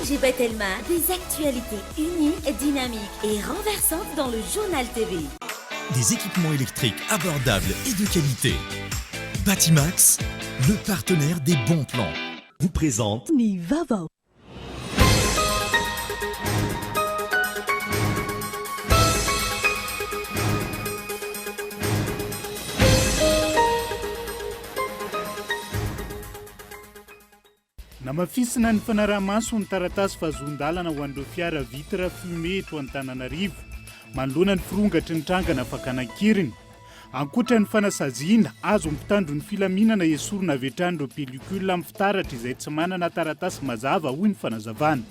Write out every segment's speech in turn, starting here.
ONG Batelma, des actualités uniques, dynamiques et renversantes dans le Journal TV. Des équipements électriques abordables et de qualité. Batimax, le partenaire des bons plans, vous présente Ny vaovao. Namafisina ny fanaraha-maso ny taratasy fahazoan-dalana ho an'ireo fiara vitre fumée eto Antananarivo, manoloana ny firongatry ny trangana fakana an-keriny. Ankoatra ny fanasaziana, azon'ny mpitandro ny filaminana esorina avy hatrany ireo pellicule amin'ny fitaratra izay tsy manana taratasy mazava, hoy ny fanazavana.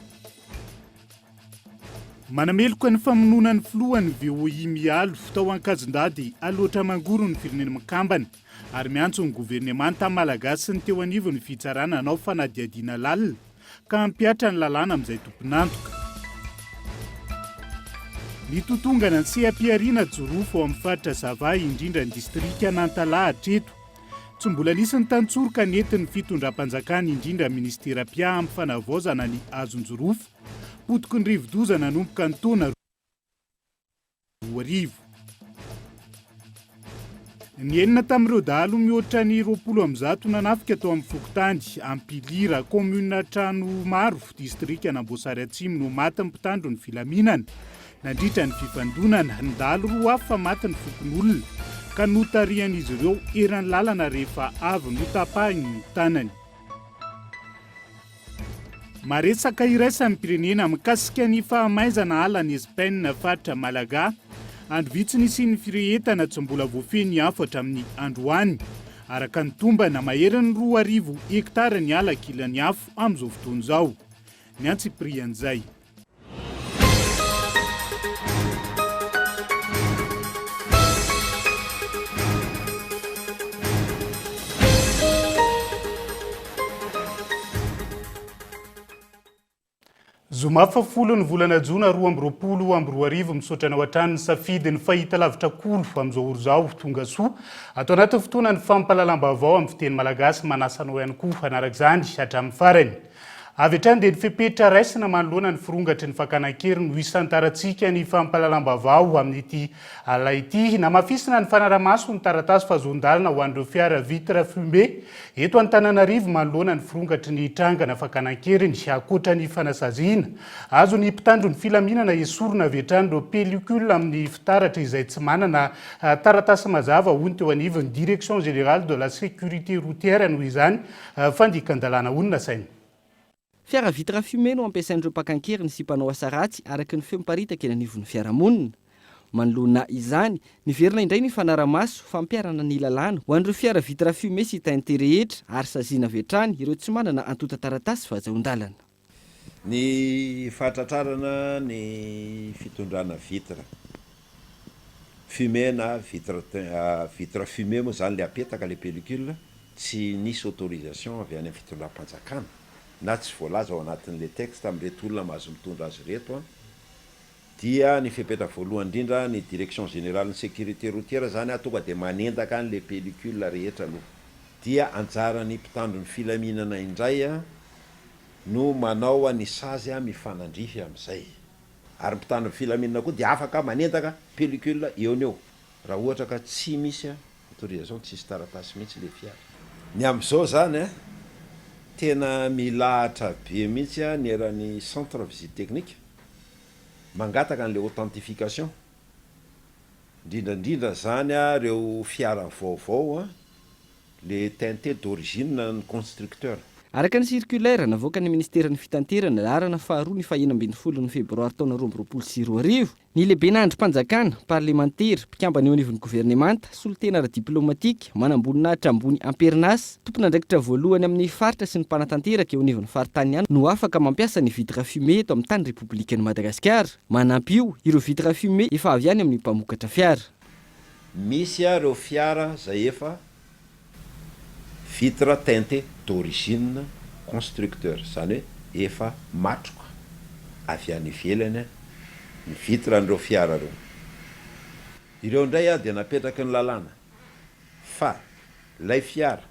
Manameloka ny famonoana ny filohan'ny VOI Mialo tao Ankazondady Alaotra Mangoro ny Firenena Mikambana ary miantso ny governemanta malagasy sy ny teo anivon'ny fitsarana hanao fanadihadiana lalina ka hampihatra ny lalàna amin'izay tompon'antoka. Nitotongana ny seha-pihariana jorofo ao amin'ny faritra Sava indrindra ny distrikan'Antalaha hatreto. Tsy mbola nisy ny tantsoroka nentin'ny fitondram-panjakana indrindra minisitera mpiahy amin'ny fanavaozana ny hazon-jorofo potiky ny rivodoza nanomboka ny taona 2000. Ny enina tamin'ireo dahalo mihoatra ny 120 nanafika tao amin'ny fokontany Ampilira, kaominina Tranomaro, distrikan'Amboasary Atsimo no matin'ny mpitandro ny filaminana. Nandritra ny fifandonana, ny dahalo roa hafa maty ny fokonolona ka notarihan'izy ireo eran'ny lalana rehefa avy notapahiny ny tanany. Maresaka iraisam-pirenena mikasika ny fahamaizana ala any Espaina, faritra Malaga. Andro vitsy nisian'ny firehetana tsy mbola voafehy ny afo hatramin'ny androany. Araka ny tombana, maherin'ny 2000 hektara ny ala kilan'ny afo amin'izao fotoana izao. Ny antsipirian'izay. Zoma fahafolo ny volana jona 2022, misaotra anao hatrany nisafidy ny fahitalavitra Kolo amin'izao ora izao, tonga soa ato anatin'ny fotoanan'ny fampahalalam-baovao amin'ny fiteny malagasy, manasa anao ihany koa hanaraka izany hatramin'ny farany. Avy hatrany dia ny fepetra raisina manoloana ny firongatry ny fakana an-keriny no hisantarantsika ny fampahalalam-baovao amin'ity alina ity. Namafisina ny fanarahamaso ny taratasy fahazoan-dalana ho an'ireo fiara vitre fumée eto Antananarivo manoloana ny firongatry ny trangana fakana an-keriny. Ankoatra ny fanasaziana, azon'ny mpitandro ny filaminana esorina avy hatrany ireo pellicule amin'ny fitaratra izay tsy manana taratasy mazava, hoy ny teo anivon'ny Direction Générale de la Sécurité Routière noho izany Fandikan-dalàna hono nasaina. Fiara vitre fumée no ampiasain'ireo mpaka an-keriny sy mpanao asa ratsy araka ny feo miparitaka eny anivon'ny fiarahamonina. Manoloana izany, niverina indray ny fanarahamaso, fampiharana ny lalàna ho an'ireo fiara vitre fumée sy teintée rehetra ary saziana avy hatrany ireo tsy manana antontan-taratasy fahazahoan-dalana. Ny fahatratrarana ny fitondrana vitre fumée na vitre vitre fumée moa zany le apetaka le pellicule tsy nisy autorisation avy any amin'ny fitondram-panjakana na tsy voalaza ao anatin'le texte amin'ireto olona mahazo mitondra azy ireto an dia ny fepetra voalohany indrindra ny direction générale ny sécurité routière zany an tonga dia manendaka an'le pellicule rehetra aloha dia anjaran'ny mpitandro ny filaminana indray an no manao ny sazy mifanandrify amin'izay. Ary ny mpitandro ny filaminana koa dia afaka manendaka pellicule eo no eo raha ohatra ka tsy misy autorisation, tsisy taratasy mihitsy le fiara. Ny amin'izao zany an, tena milahatra be mihitsy ny eran'ny centre visite technique mangataka an'le authentification, indrindra indrindra zany ireo fiara vaovao an, Le teinté d'origine ny constructeur. Araka ny circulaire navoakan'ny Ministeran'ny Fitanterana, laharana faharoa ny faha 16 ny febroary taona 2022, ny lehibena andrim-panjakana, parlemantera, mpikambana eo anivon'ny governemanta, solontena ara-diplaomatika, manamboninahitra ambony am-perinasa, tompon'andraikitra voalohany amin'ny faritra sy ny mpanatanteraka eo anivon'ny faritany ihany no afaka mampiasa ny vitre fumée eto amin'ny tany Repoblikan'i Madagasikara. Manampy io, ireo vitre fumée efa avy any amin'ny mpamokatra fiara. Misy ireo fiara zay efa vitre teintée d'origine constructeur, zany hoe efa matroka avy any ivelany ny vitre an'ireo fiara ireo. Ireo indray dia napetraky ny lalàna fa ilay fiara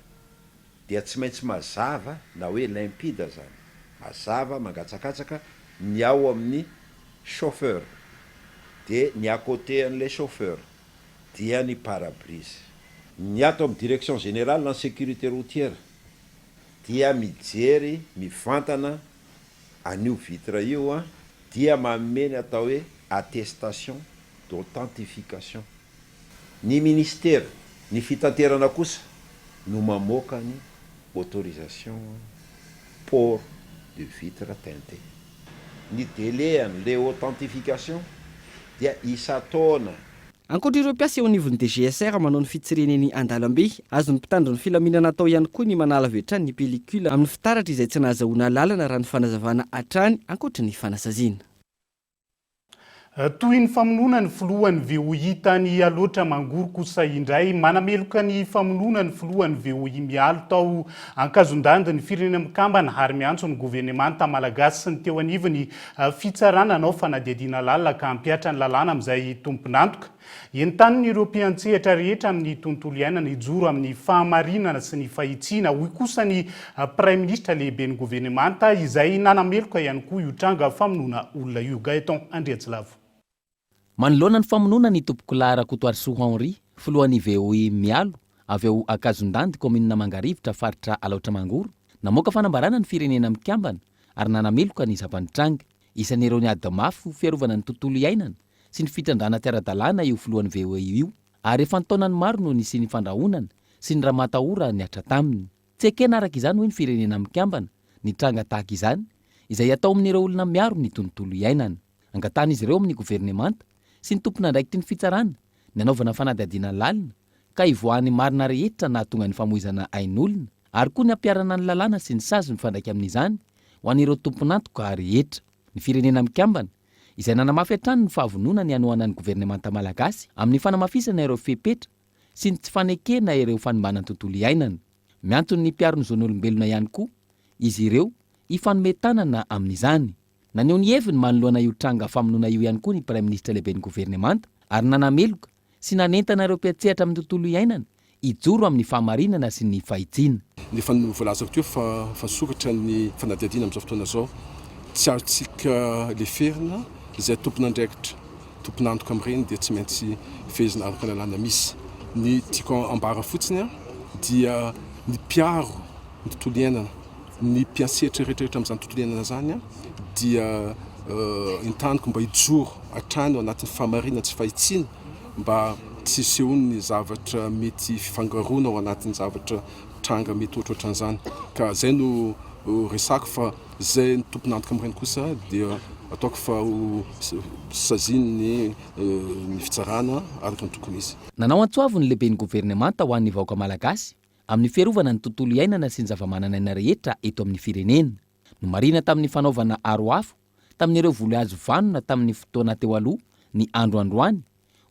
dia tsy maintsy mazava na hoe limpide zany. mazava mangatsakatsaka ny ao amin'ny chauffeur dia ny à côté an'ilay chauffeur dia ny pare-brise. Ny ato amin'ny direction générale en sécurité routière dia mijery mivantana an'io vitre io dia manome ny atao hoe attestation d'authentification. Ny ministera ny fitanterana kosa no mamoaka ny autorisation port de vitre teintée. Ny délai an'le authentification dia isan-taona. Ankoatra ireo mpiasa eo anivon'ny DGSR manao ny fitsirihana eny an-dalambe, azon'ny mpitandro ny filaminana atao ihany koa ny manala avy hatrany ny pellicule amin'ny fitaratra izay tsy nahazahoana alalana raha ny fanazavana hatrany ankoatra ny fanasaziana. Tohin'ny famonoana ny filohan'ny VOI tany Alaotra Mangoro kosa indray, manameloka ny famonoana ny filohan'ny VOI Mialo tao Ankazondandy ny Firenena Mikambana ary miantso ny governemanta malagasy sy ny teo anivon'ny fitsarana hanao fanadihadiana lalina ka hampihatra ny lalàna amin'izay tompon'antoka. Entaniny ireo mpiantsehatra rehetra amin'ny tontolo iainana hijoro amin'ny fahamarinana sy ny fahitsiana, hoy kosa ny Praiminisitra lehiben'ny governemanta izay nanameloka ihany koa io tranga famonoana olona io. Gaëtan Andriatsilavo. Manoloana ny famonoana ny Tompokolahy Rakotoarisoa Henri, filohan'ny VOI Mialo, avy ao Ankazondandy, kaominina Mangarivotra, faritra Alaotra Mangoro, namoaka fanambarana ny Firenena Mikambana ary nanameloka ny zava-nitranga. Isan'ireo niady mafy ho fiarovana ny tontolo iainana sy ny fitrandrahana tsy ara-dalàna io filohan'ny VOI io ary efa an-taonany maro no nisian'ny fandrahonana sy ny ramatahora nihatra taminy. Tsy ekena araka izany hoy ny Firenena Mikambana ny tranga tahaka izany izay atao amin'ireo olona miaro ny tontolo iainana. Angatahan'izy ireo amin'ny governemanta sy ny tompon'andraikitry ny fitsarana ny hanaovana fanadihadiana lalina ka hivoahan'ny marina rehetra nahatonga ny famoizana ain'olona ary koa ny hampiharana ny lalàna sy ny sazy mifandraika amin'izany ho an'ireo tompon'antoka rehetra. Ny Firenena Mikambana, izay nanamafy hatrany ny fahavononany hanohana ny governemanta malagasy amin'ny fanamafisana ireo fepetra sy ny tsy fanekena ireo fanimbana ny tontolo iainana. Miantso ny mpiaro ny zon'olombelona ihany koa izy ireo hifanome tanana amin'izany. Naneho ny heviny manoloana io tranga famonoana io ihany koa ny Praiminisitra lehiben'ny governemanta ary nanameloka sy nanentana ireo mpiantsehatra amin'ny tontolo iainana hijoro amin'ny fahamarinana sy ny fahitsiana. Efa voalazako teo fa fa nisokatra ny fanadihadiana amin'izao fotoana izao. Tsy azontsika leferina izay tompon'andraikitra, tompon'antoka amin'ireny dia tsy maintsy fehezina araka ny lalàna misy. Ny tiako ambara fotsiny dia ny mpiaro ny tontolo iainana, ny mpiantsehatra rehetra rehetra amin'izany tontolo iainana izany dia entaniko mba hijoro hatrany ao anatin'ny fahamarinana sy fahitsiana mba tsy hisehoan'ny zavatra mety fifangaroana ao anatin'ny zavatra tranga mety ohatrohatran'izany ka zay no resako fa zay ny tompon'antoka amin'ireny kosa dia ataoko fa ho sazian'ny ny fitsarana araka ny tokony izy. Nanao antso avo ny lehiben'ny governemanta ho an'ny vahoaka malagasy amin'ny fiarovana ny tontolo iainana sy ny zavamananaina rehetra eto amin'ny firenena. Nomarihina tamin'ny fanaovana aro afo tamin'ireo voly hazo vanona tamin'ny fotoana teo aloha ny andro androany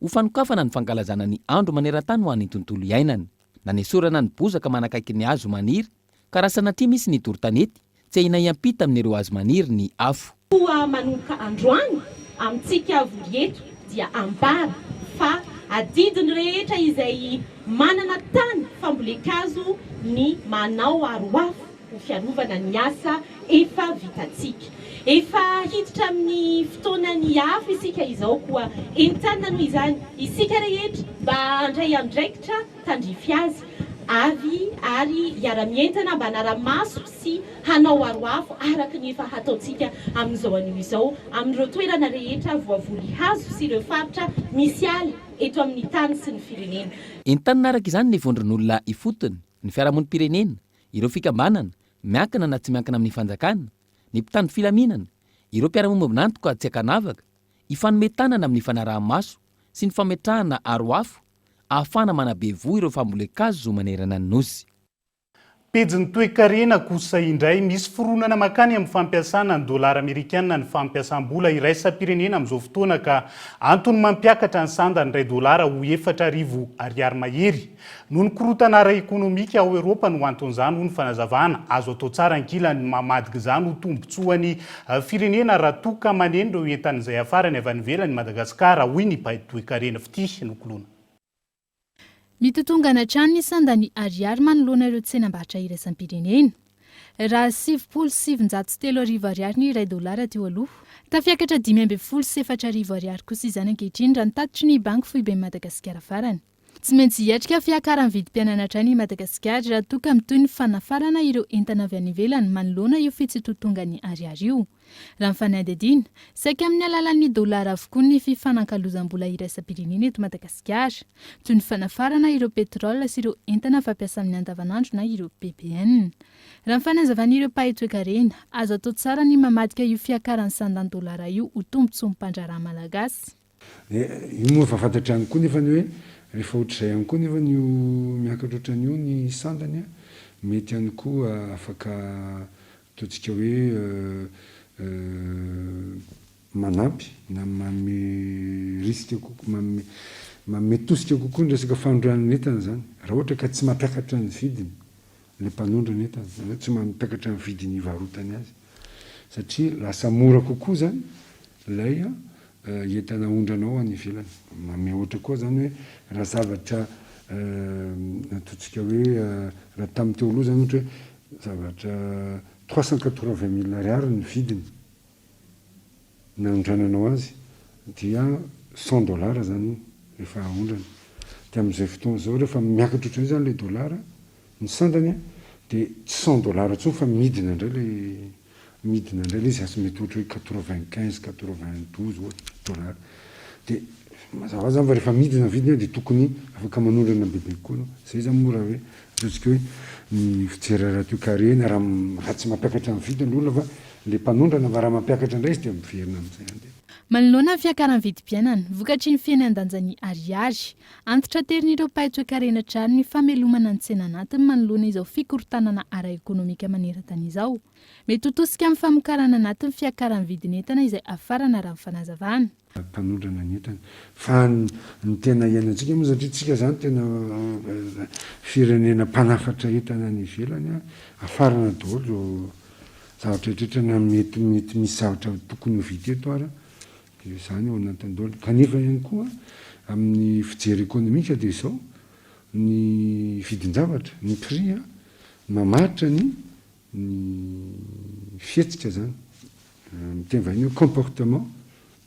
ho fanokafana ny fankalazana ny andro maneran-tany ho an'ny tontolo iainana. Nanesorana ny bozaka manakaiky ny hazo maniry ka raha sanatria misy ny doro tanety, tsy ahiana hiampita amin'ireo hazo maniry ny afo. Koa manomboka androany, amintsika vory eto dia ambara fa adidin'ny rehetra izay manana tany fambolen-kazo ny manao aro afo ho fiarovana ny asa efa vitantsika. Efa hiditra amin'ny fotoanan'ny afo isika izao koa entanina noho izany isika rehetra mba handray andraikitra tandrify azy avy ary hiara-mientana mba hanara-maso sy hanao aro afo araka ny efa hataontsika amin'izao anio izao amin'ireo toerana rehetra voavoly hazo sy ireo faritra misy ala eto amin'ny tany sy ny firenena. Entanina araka izany ny vondron'olona ifotony, ny fiarahamonim-pirenena, ireo fikambanana, miankina na tsy miankina amin'ny fanjakana, ny mpitandro filaminana, ireo mpiara-miombon'antoka tsy ankanavaka, hifanome tanana amin'ny fanaraha-maso sy ny fametrahana aro afo ahafahana manabe voa ireo fambolen-kazo manerana ny Nosy. Pejin'ny toekarena kosa indray, misy fironana mankany amin'ny fampiasana ny dolara amerikana ny fampiasam-bola iraisam-pirenena amin'izao fotoana ka antony mampiakatra ny sandan'ny iray dolara ho 4000 ariary mahery. Noho ny korontana ara-ekonomika ao Eoropa no anton'izany, hoy ny fanazavana. Azo atao tsara ankilany ny mamadika izany ho tombontsoan'ny firenena raha toa ka maneno ireo entana izay hafarany avy any ivelany i Madagasikara, hoy ny mpahay toekarena. Fitia Nokoloana. Mitotongana hatrany ny sandan'ny ariary manoloana ireo tsenam-barotra iraisam-pirenena. raha 39.90 ariary ny iray dolara teo aloha. Tafiakatra 4015 ariary kosa izany ankehitriny raha ny tatitry ny Banky Foiben'i Madagasikara farany. Tsy maintsy hiatrika fiakaran'ny vidim-piainana hatrany i Madagasikara raha toa ka mitohy ny fanafarana ireo entana avy any ivelany manoloana io fitsitotongan'ny ariary io. Raha ny fanadihadiana, saika amin'ny alalan'ny dolara avokoa ny fifanankalozam-bola iraisam-pirenena eto Madagasikara, toy ny fanafarana ireo pétrole sy ireo entana fampiasa amin'ny andavanandro na ireo ppn. Raha ny fanazavan'ireo mpahay toekarena, azo atao tsara ny mamadika io fiakaran'ny sandan'ny dolara io ho tombontsoan'ny mpandraharaha malagasy. Dia io moa efa fantatra ihany koa nefany hoe rehefa ohatr'izay ihany koa nefany io miakatra ohatran'io ny sandany an, mety ihany koa afaka ataontsika hoe manampy na manome risque kokoa, manome manome tosika kokoa ny resaka fanondranana entana izany raha ohatra ka tsy mampiakatra ny vidiny. Ilay mpanondrana entana, izany hoe tsy mampiakatra ny vidiny ivarotany azy satria lasa mora kokoa izany ilay entana aondranao any ivelany. Manome ohatra koa izany hoe raha zavatra ataontsika hoe raha tamin'ny teo aloha izany ohatra hoe zavatra 380 mille ariary ny vidiny nanondrananao azy dia cent dollars izany iny rehefa aondrana. Dia amin'izay fotoana izao rehefa miakatra ohatran'izay izany ilay dollar, ny sandany an, dia tsy cent dollars intsony fa midina indray ilay, midina indray ilay izy lasa mety ohatra hoe 95, 92 ohatra dollars. Dia mazava ho azy izany fa rehefa midina ny vidiny an dia tokony afaka manondrana bebe kokoa ianao. Izay izany moa raha hoe ataontsika hoe ny fijery ara-toekarena raha raha tsy mampiakatra ny vidiny ny olona fa ilay mpanondrana fa raha mampiakatra indray izy dia miverina amin'izay ihany dia. Manoloana ny fiakaran'ny vidim-piainana, vokatry ny fihenan-danjan'ny ariary, antitranterin'ireo mpahay toekarena hatrany ny famelomana ny tsena anatiny manoloana izao fikorontanana ara-ekonomika maneran-tany izao. Mety ho tosika amin'ny famokarana anatiny fiakaran'ny vidin'entana izay hafarana raha ny fanazavana. Mpanondrana ny entana. Fa ny tena iainantsika moa satria tsika zany tena firenena mpanafatra entana any ivelany an, hafarana daholo zao zavatra rehetra na mety mety misy zavatra tokony ho vita eto ara dia zany ao anatiny daholo. Kanefa ihany koa amin'ny fijery ekonomika dia izao, ny vidin-javatra, ny prix an, mamaritra ny ny fihetsika zany, amin'ny teny vahiny hoe comportement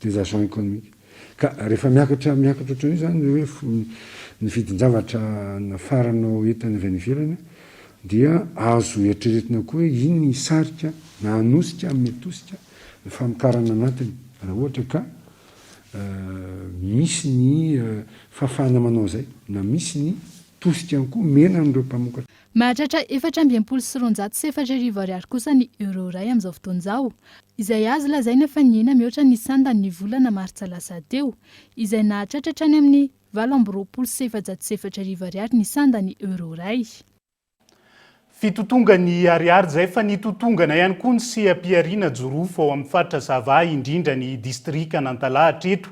des agents économiques. Ka rehefa miakatra miakatra ohatran'io zany ny hoe ny vidin-javatra nafaranao entana avy any ivelany dia azo eritreretina koa hoe iny hisarika na hanosika hanome tosika ny famokarana anatiny raha ohatra ka misy ny fahafahana manao izay na misy ny tosika ihany koa omena an'ireo mpamokatra. Mahatratra 4264 ariary kosa ny euro iray amin'izao fotoana izao, izay azo lazaina fa nihena mihoatra ny sandan'ny volana martsa lasa teo, izay nahatratra hatrany amin'ny 428 ariary ny sandan'ny euro iray. Fitotongan'ny ariary izay fa nitotongana ihany koa ny seha-pihariana jorofo ao amin'ny faritra Sava, indrindra ny distrikan'Antalaha hatreto.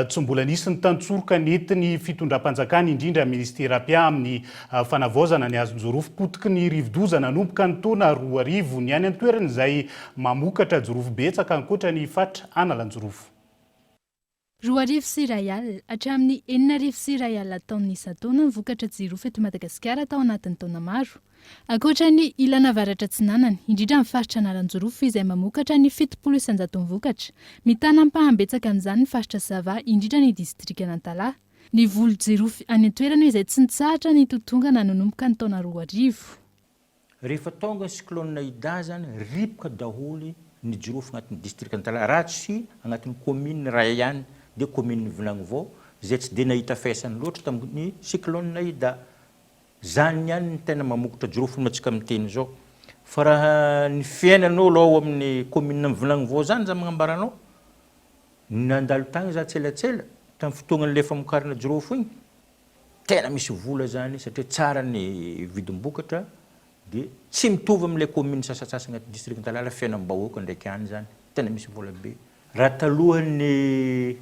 Tsy mbola nisy ny tantsoroka nentin'ny fitondram-panjakana, indrindra minisitera mpiahy amin'ny fanavaozana ny hazon-jorofo potiky ny rivodoza nanomboka ny taona 2000. Ny any an-toerana izay mamokatra jorofo betsaka ankoatra ny faritra Analanjirofo. 2100 hatramin'ny 6100 taonina isan-taona ny vokatra jirofo eto Madagasikara tao anatin'ny taona maro. Ankoatra ny ilana avaratra atsinanana, indrindra ny faritra Analanjirofo izay mamokatra ny 70 isan-jaton'ny vokatra, mitana ampaham-betsaka amin'izany ny faritra Sava, indrindra ny distrikan'Antalaha. Ny voly jirofo any an-toerana izay tsy nitsahatra nitotongana nanomboka ny taona 2000. Rehefa tonga ny cyclone Ida zany, ripoka daholo ny jirofo agnatin'ny distrikan'Antalaha, raha tsy agnatin'ny commune iray ihany dia commune Vinagnivao izay tsy dia nahita faisany loatra tamin'ny cyclone Ida. Zany ihany no tena mamokotra jirofo amintsika miteny izao. Fa raha ny fiainan'olo ao amin'ny commune Mivilagnivao zany za magnambara anao, nandalo tagny za tselatsela tamin'ny fotoagnan'ilay famokarana jirofo igny, tena misy vola zany satria tsara ny vidim-bokatra dia tsy mitovy amin'ilay commune sasantsasany ato district Antalala fiainam-bahoaka ndraiky any zany, tena misy vola be. Raha talohan'ny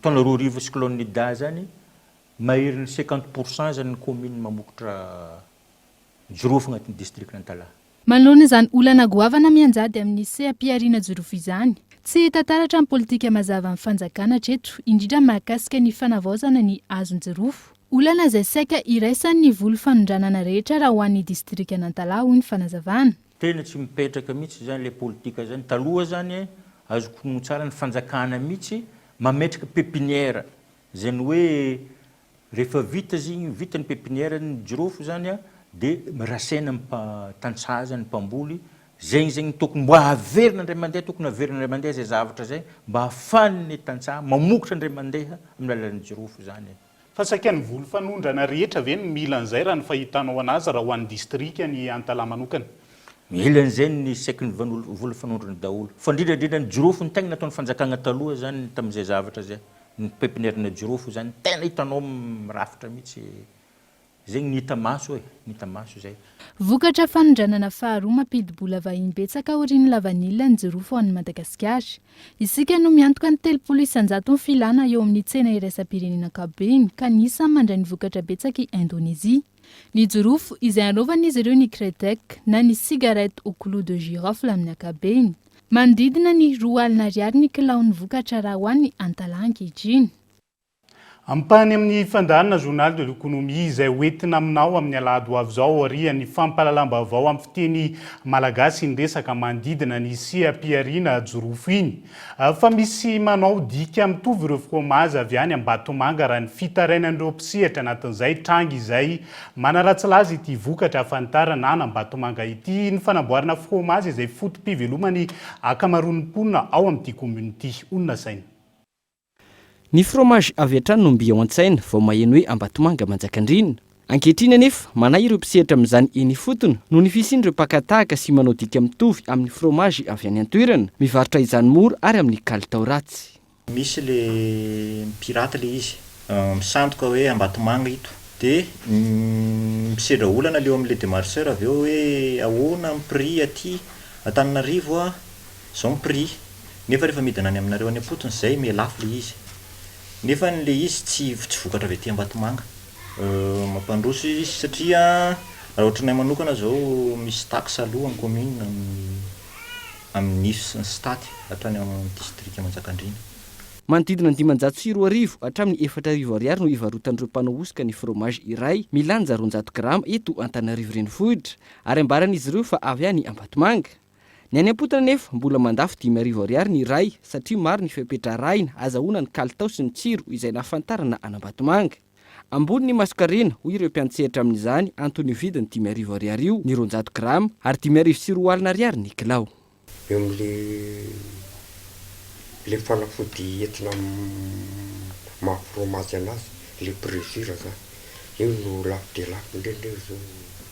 taona 2000 cyclone Ida zany, Maherin'ny 50 pour cent zany ny commune mamokotra jirofo agnatin'ny district-n'Antalaha. Manoloana izany olana goavana mianjady amin'ny seha-pihariana jirofo izany, tsy hita taratra ny politika mazava amin'ny fanjakana hatreto, indrindra mahakasika ny fanavaozana ny hazon-jirofo. Olana izay saika iraisan'ny voly fanondranana rehetra raha ho an'ny distrikan'Antalaha, hoy ny fanazavana. Tena tsy mipetraka mihitsy zany le politika zany, taloha zany azoko ono tsara ny fanjakana mihitsy mametraka pepinière, zany hoe rehefa vita zigny, vita ny pepinière ny jirofo zany a de rasaina ny tantsaha zany mpamboly, zegny zegny tokony mba averina indray mandeha, tokony averina indray mandeha zay zavatra zay mba ahafahan'ny tantsaha mamokotra indray mandeha amin'ny alalan'ny jirofo zany e. Fa saika ny voly fanondrana rehetra ve no mila an'izay raha ny fahitanao anazy raha ho an'ny distrika ny Antalaha manokana? Mila an'izay ny saiky ny voly fanondrana daholo. Fa indrindra indrindra ny jirofo ny tegna nataon'ny fanjakagna taloha zany tamin'izay zavatra zay. Ny pepinière-na jirofo zany tena hitanao mirafitra mihitsy. Zegny ny hita maso e, ny hita maso zay. Vokatra fanondranana faharoa mampidi-bola vahiny betsaka aorian'ny lavanila ny jirofo ho an'i Madagasikara. Isika no miantoka ny 30 isan-jaton'ny filana eo amin'ny tsena iraisam-pirenena ankapobeny ka anisan'ny mandray ny vokatra betsaka i Indonezia. Ny jirofo, izay anaovan'izy ireo ny kretek na ny cigarette au clou de girofle amin'ny ankapobeny. Manodidina ny 20 ariary ny kilaon'ny vokatra raha ho an'i Antalaha ankehitriny. Ampahany amin'ny fandaharana Journal de l'économie izay hoentina aminao amin'ny alahady ho avy izao aorian'ny fampahalalam-baovao amin'ny fiteny malagasy iny resaka manodidina ny seha-pihariana jirofo iny. Fa misy manao dika mitovy ireo fromage avy any Ambatomanga raha ny fitarainan'ireo mpisehatra anatin'izay tranga izay manaratsy laza ity vokatra ahafantarana an'Ambatomanga ity ny fanamboarana fromage izay foto-piveloman'ny ankamaroan'ny mponina ao amin'ity commune ity. Honina saina. Ny fromage avy hatrany no mby ao an-tsaina vao maheno hoe Ambatomanga Manjakandriana. Ankehitriny anefa, manahy ireo mpisehatra amin'izany eny ifotony noho ny fisian'ireo mpaka tahaka sy manao dika mitovy amin'ny fromage avy any an-toerana, mivarotra izany mora ary amin'ny kalitao ratsy. Misy le mi-pirate le izy, misandoka hoe Ambatomanga ito, de misedra olana le eo amle demarcheur avy eo hoe ahoana ny prix aty Antananarivo a, zao ny prix, Nefa rehefa midina any aminareo any am-potony izay miha lafo le izy. Nefa ny le izy tsy tsy vokatra avy aty Ambatomanga. Mampandroso izy satria raha ohatranay manokana zao misy taxe aloa ny commune amin'ny amin'ny ifs sy ny stat hatrany amin'ny district Manjakandriana. Manodidina ny 2500 hatramin'ny 4000 ariary no ivarotan'ireo mpanao hosoka ny fromage iray milanja 200 grama eto Antananarivo Renivohitra ary ambaran'izy ireo fa avy any Ambatomanga. Ny any am-potony anefa mbola mandafo 5000 ariary ny iray satria maro ny fepetra arahina azahoana ny kalitao sy ny tsiro izay nahafantarana an'Ambatomanga. Ambony ny masonkarena, hoy ireo mpiantsehatra amin'izany, anton'io vidiny 5000 ariary io ny 200 grama ary 2005 ariary ny kilao. Eo amin'le le fanafody entina maha fromage anazy, le presure zany, io no lafo dia lafo indrindra io zao.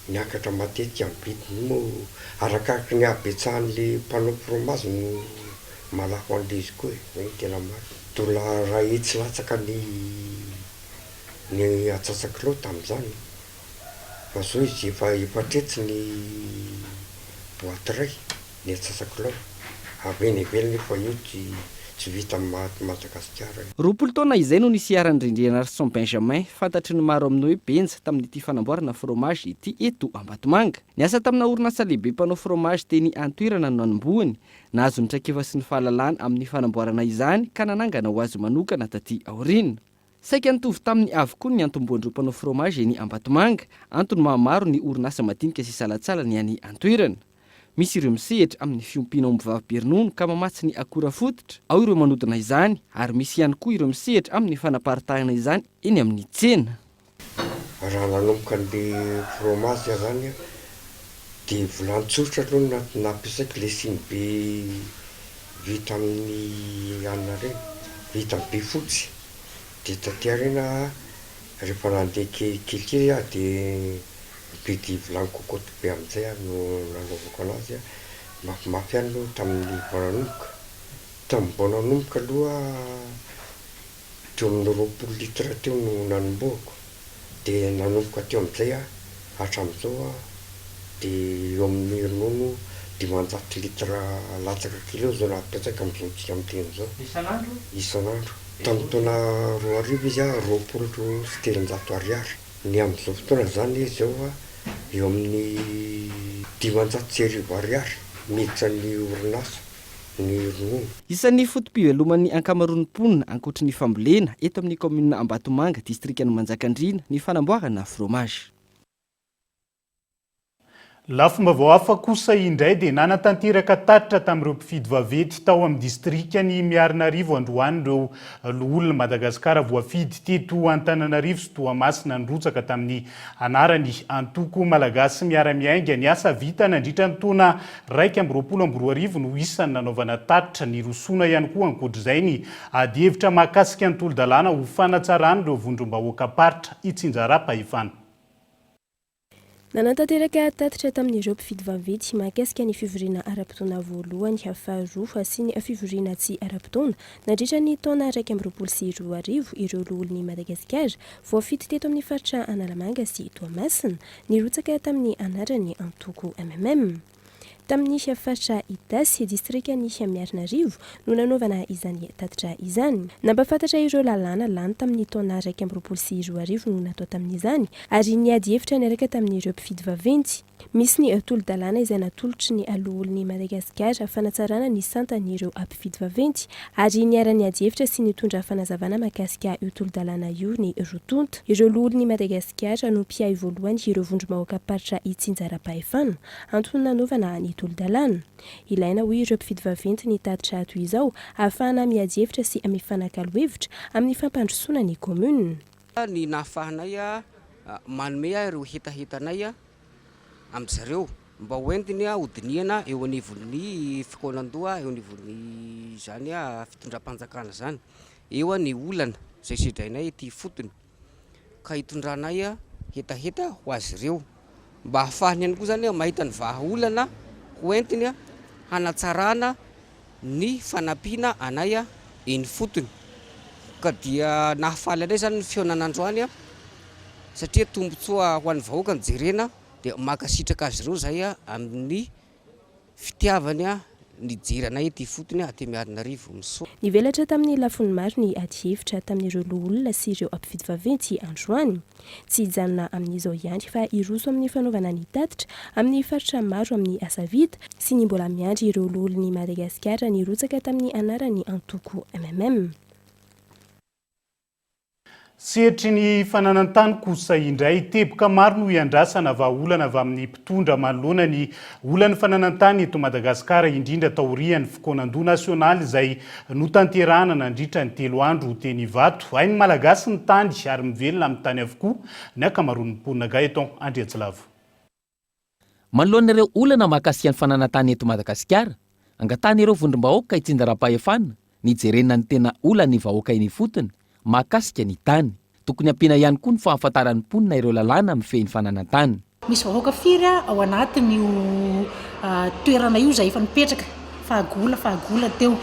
Miakatra matetika ny vidiny moa arakaraky ny habetsahan'le mpanao fromage no mahalafo an'le izy koa e, zay no tena marina. Dollars iray hetsy latsaka ny ny antsasakilao tamin'izany fa zao izy efa efatr'hetsy ny boite iray. ny antsasakilao avy eny ivelany io fa io tsy tsy vita Madagasikara io. 20 taona izay no nisiharan'i Rindrianarison Benjamin, fantatry ny maro amin'ny hoe Benja, tamin'ity fanamboarana fromage ity eto Ambatomanga. Niasa tamina orinasa lehibe mpanao fromage teny an-toerana no nanombohany, nahazo ny traikefa sy ny fahalalana amin'ny fanamboarana izany ka nanangana ho azy manokana taty aoriana. Saika nitovy taminy avokoa ny antom-boan'ireo mpanao fromage eny Ambatomanga, antony maha maro ny orinasa madinika sy salantsalany any an-toerana. Misy ireo misehatra amin'ny fiompiana ombivavy be ronono ka mamatsy ny akora fototra, ao ireo manodina izany ary misy ihany koa ireo misehatra amin'ny fanaparitahana izany eny amin'ny tsena. Raha nanomboka an'le fromage aho zany an, de vilany tsotra aloha no nampiasaiko, le sinibe vita amin'ny anona reny, vita amin'ny bifotsy, de taty aoriana rehefa nandeha kelikely aho de nividy vilany cocotte be amin'izay aho no nanaovako anazy an, mafimafy ihany aloha tamin'ny vao nanomboka, tamin'ny vao nanomboka aloha Teo amin'ny 20 litres teo no nanombohako, dia nanomboka teo amin'izay aho hatramin'izao aho dia eo amin'ny ronono 500 litres latsaka kely eo izao no apetraka amin'izao tsika miteny izao. Isan'andro? Isan'andro. Tamin'ny taona 2000 izy aho 320 ariary. Ny amin'izao fotoana izany izy izao eo amin'ny 1500 ariary miditra ny orinasa. Ny ronono. Isan'ny foto-piveloman'ny ankamaroan'ny mponina ankoatry ny fambolena eto amin'ny kaominina Ambatomanga, distrikan'i Manjakandriana, ny fanamboarana fromage. Lafim-baovao hafa kosa indray dia nanatanteraka tatitra tamin'ireo mpifidy vaventy tao amin'ny distrikan'i Miarinarivo androany ireo loholon'i Madagasikara voafidy teto Antananarivo sy Toamasina nirotsaka tamin'ny anaran'ny antoko Malagasy Miara-Miainga. Ny asa vita nandritra ny taona 2021 no isan'ny nanaovana tatitra. Nirosoana ihany koa ankoatr'izay ny adihevitra mahakasika ny tolo-dalàna ho fanatsarana ireo vondrom-bahoakam-paritra itsinjaram-pahefana. Nanatanteraka tatitra tamin'ireo mpifidy vaventy mahakasika ny fivoriana ara-potoana voalohany, faharoa sy ny fivoriana tsy ara-potoana nandritra ny taona 2021 ireo loholon'i Madagasikara voafidy teto amin'ny faritra Analamanga sy Toamasina nirotsaka tamin'ny anaran'ny antoko mmm. Tamin'ny faritra Itasy, distrikan'i Miarinarivo, no nanaovana izany tatitra izany. Nampahafantatra ireo lalàna lany tamin'ny taona 2021 no natao tamin'izany, ary niady hevitra niaraka tamin'ireo mpifidy vaventy. Misy ny tolo-dalàna izay natolotry ny Loholon'i Madagasikara fanatsarana ny santan'ireo mpifidy vaventy, ary niara-niady hevitra sy nitondra fanazavana mahakasika io tolo-dalàna io ny roa tonta. Ireo Loholon'i Madagasikara no mpiahy voalohany ireo vondrom-bahoakam-paritra itsinjaram-pahefana. Antony nanaovana ny tolo-dalàna. Ilaina hoy ireo mpifidy vaventy ny tatitra toy izao ahafahana miady hevitra sy mifanakalo hevitra amin'ny fampandrosoana ny commune. Ny nahafahanay manome ireo hetahetanay amin-dry zareo mba ho entiny hodinihana eo anivon'ny fikaonandoha, eo anivon'izany fitondram-panjakana izany. Eo ny olana izay sedrainay ety ifotony. ka hitondranay hetaheta ho azy ireo mba hahafahany ihany koa zany mahita ny vahaolana ho entiny hanatsarana ny fanampiana anay eny ifotony ka dia nahafaly anay zany ny fihaonana androany satria tombotsoa ho an'ny vahoaka no jerena dia mankasitraka azy ireo zahay amin'ny Fitiavany nijery anay ety ifotony aty Miarinarivo. Misaotra. Nivelatra tamin'ny lafiny maro ny adihevitra tamin'ireo loholona sy ireo mpifidy vaventy androany. Tsy hijanona amin'izao ihany fa hiroso amin'ny fanaovana ny tatitra amin'ny faritra maro amin'ny asa vita sy ny mbola miandry ireo loholon'i Madagasikara nirotsaka tamin'ny anaran'ny antoko mmm. Sehatry ny fananan-tany kosa indray, teboka maro no iandrasana vahaolana avy amin'ny mpitondra manoloana ny olan'ny fananan-tany eto Madagasikara, indrindra taorian'ny fikaonandoha nasionaly izay notanterahana nandritra ny telo andro teny Ivato. Hain'ny Malagasy ny tany ary mivelona amin'ny tany avokoa ny ankamaroan'ny mponina. Gaëtan Andriantsilavo. Manoloana ireo olana mahakasika ny fananan-tany eto Madagasikara, angatahan'ireo vondrom-bahoaka itsinjaram-pahefana ny hijerena ny tena olan'ny vahoaka eny ifotony mahakasika ny tany. Tokony hampiana ihany koa ny fahafantaran'ny mponina ireo lalàna mifehy ny fananan-tany. Misy vahoaka firy ao anatin'io toerana io izay efa nipetraka fahagola fahagola teo.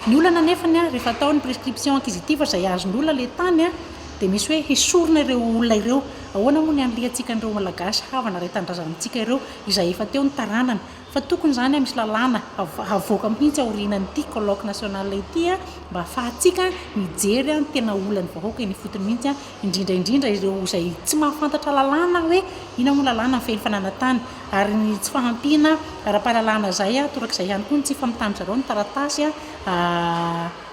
Ny olana anefany rehefa atao ny prescription acquisitive izay azon'olona ilay tany dia misy hoe hesorina ireo olona ireo. Ahoana moa ny hanilihantsika an'ireo Malagasy havana iray tanindrazana amintsika ireo izay efa teo ny taranany? Fa tokony izany misy lalàna havoaka mihitsy aorianan'ity colloque national ity mba ahafahantsika mijery ny tena olan'ny vahoaka eny ifotony mihitsy, indrindra indrindra ireo izay tsy mahafantatra lalàna hoe inona moa lalàna mifehy ny fananantany ary ny tsy fahampiana ara-pahalalana izay, torak'izay ihany koa ny tsy famitàn-dry zareo ny taratasy.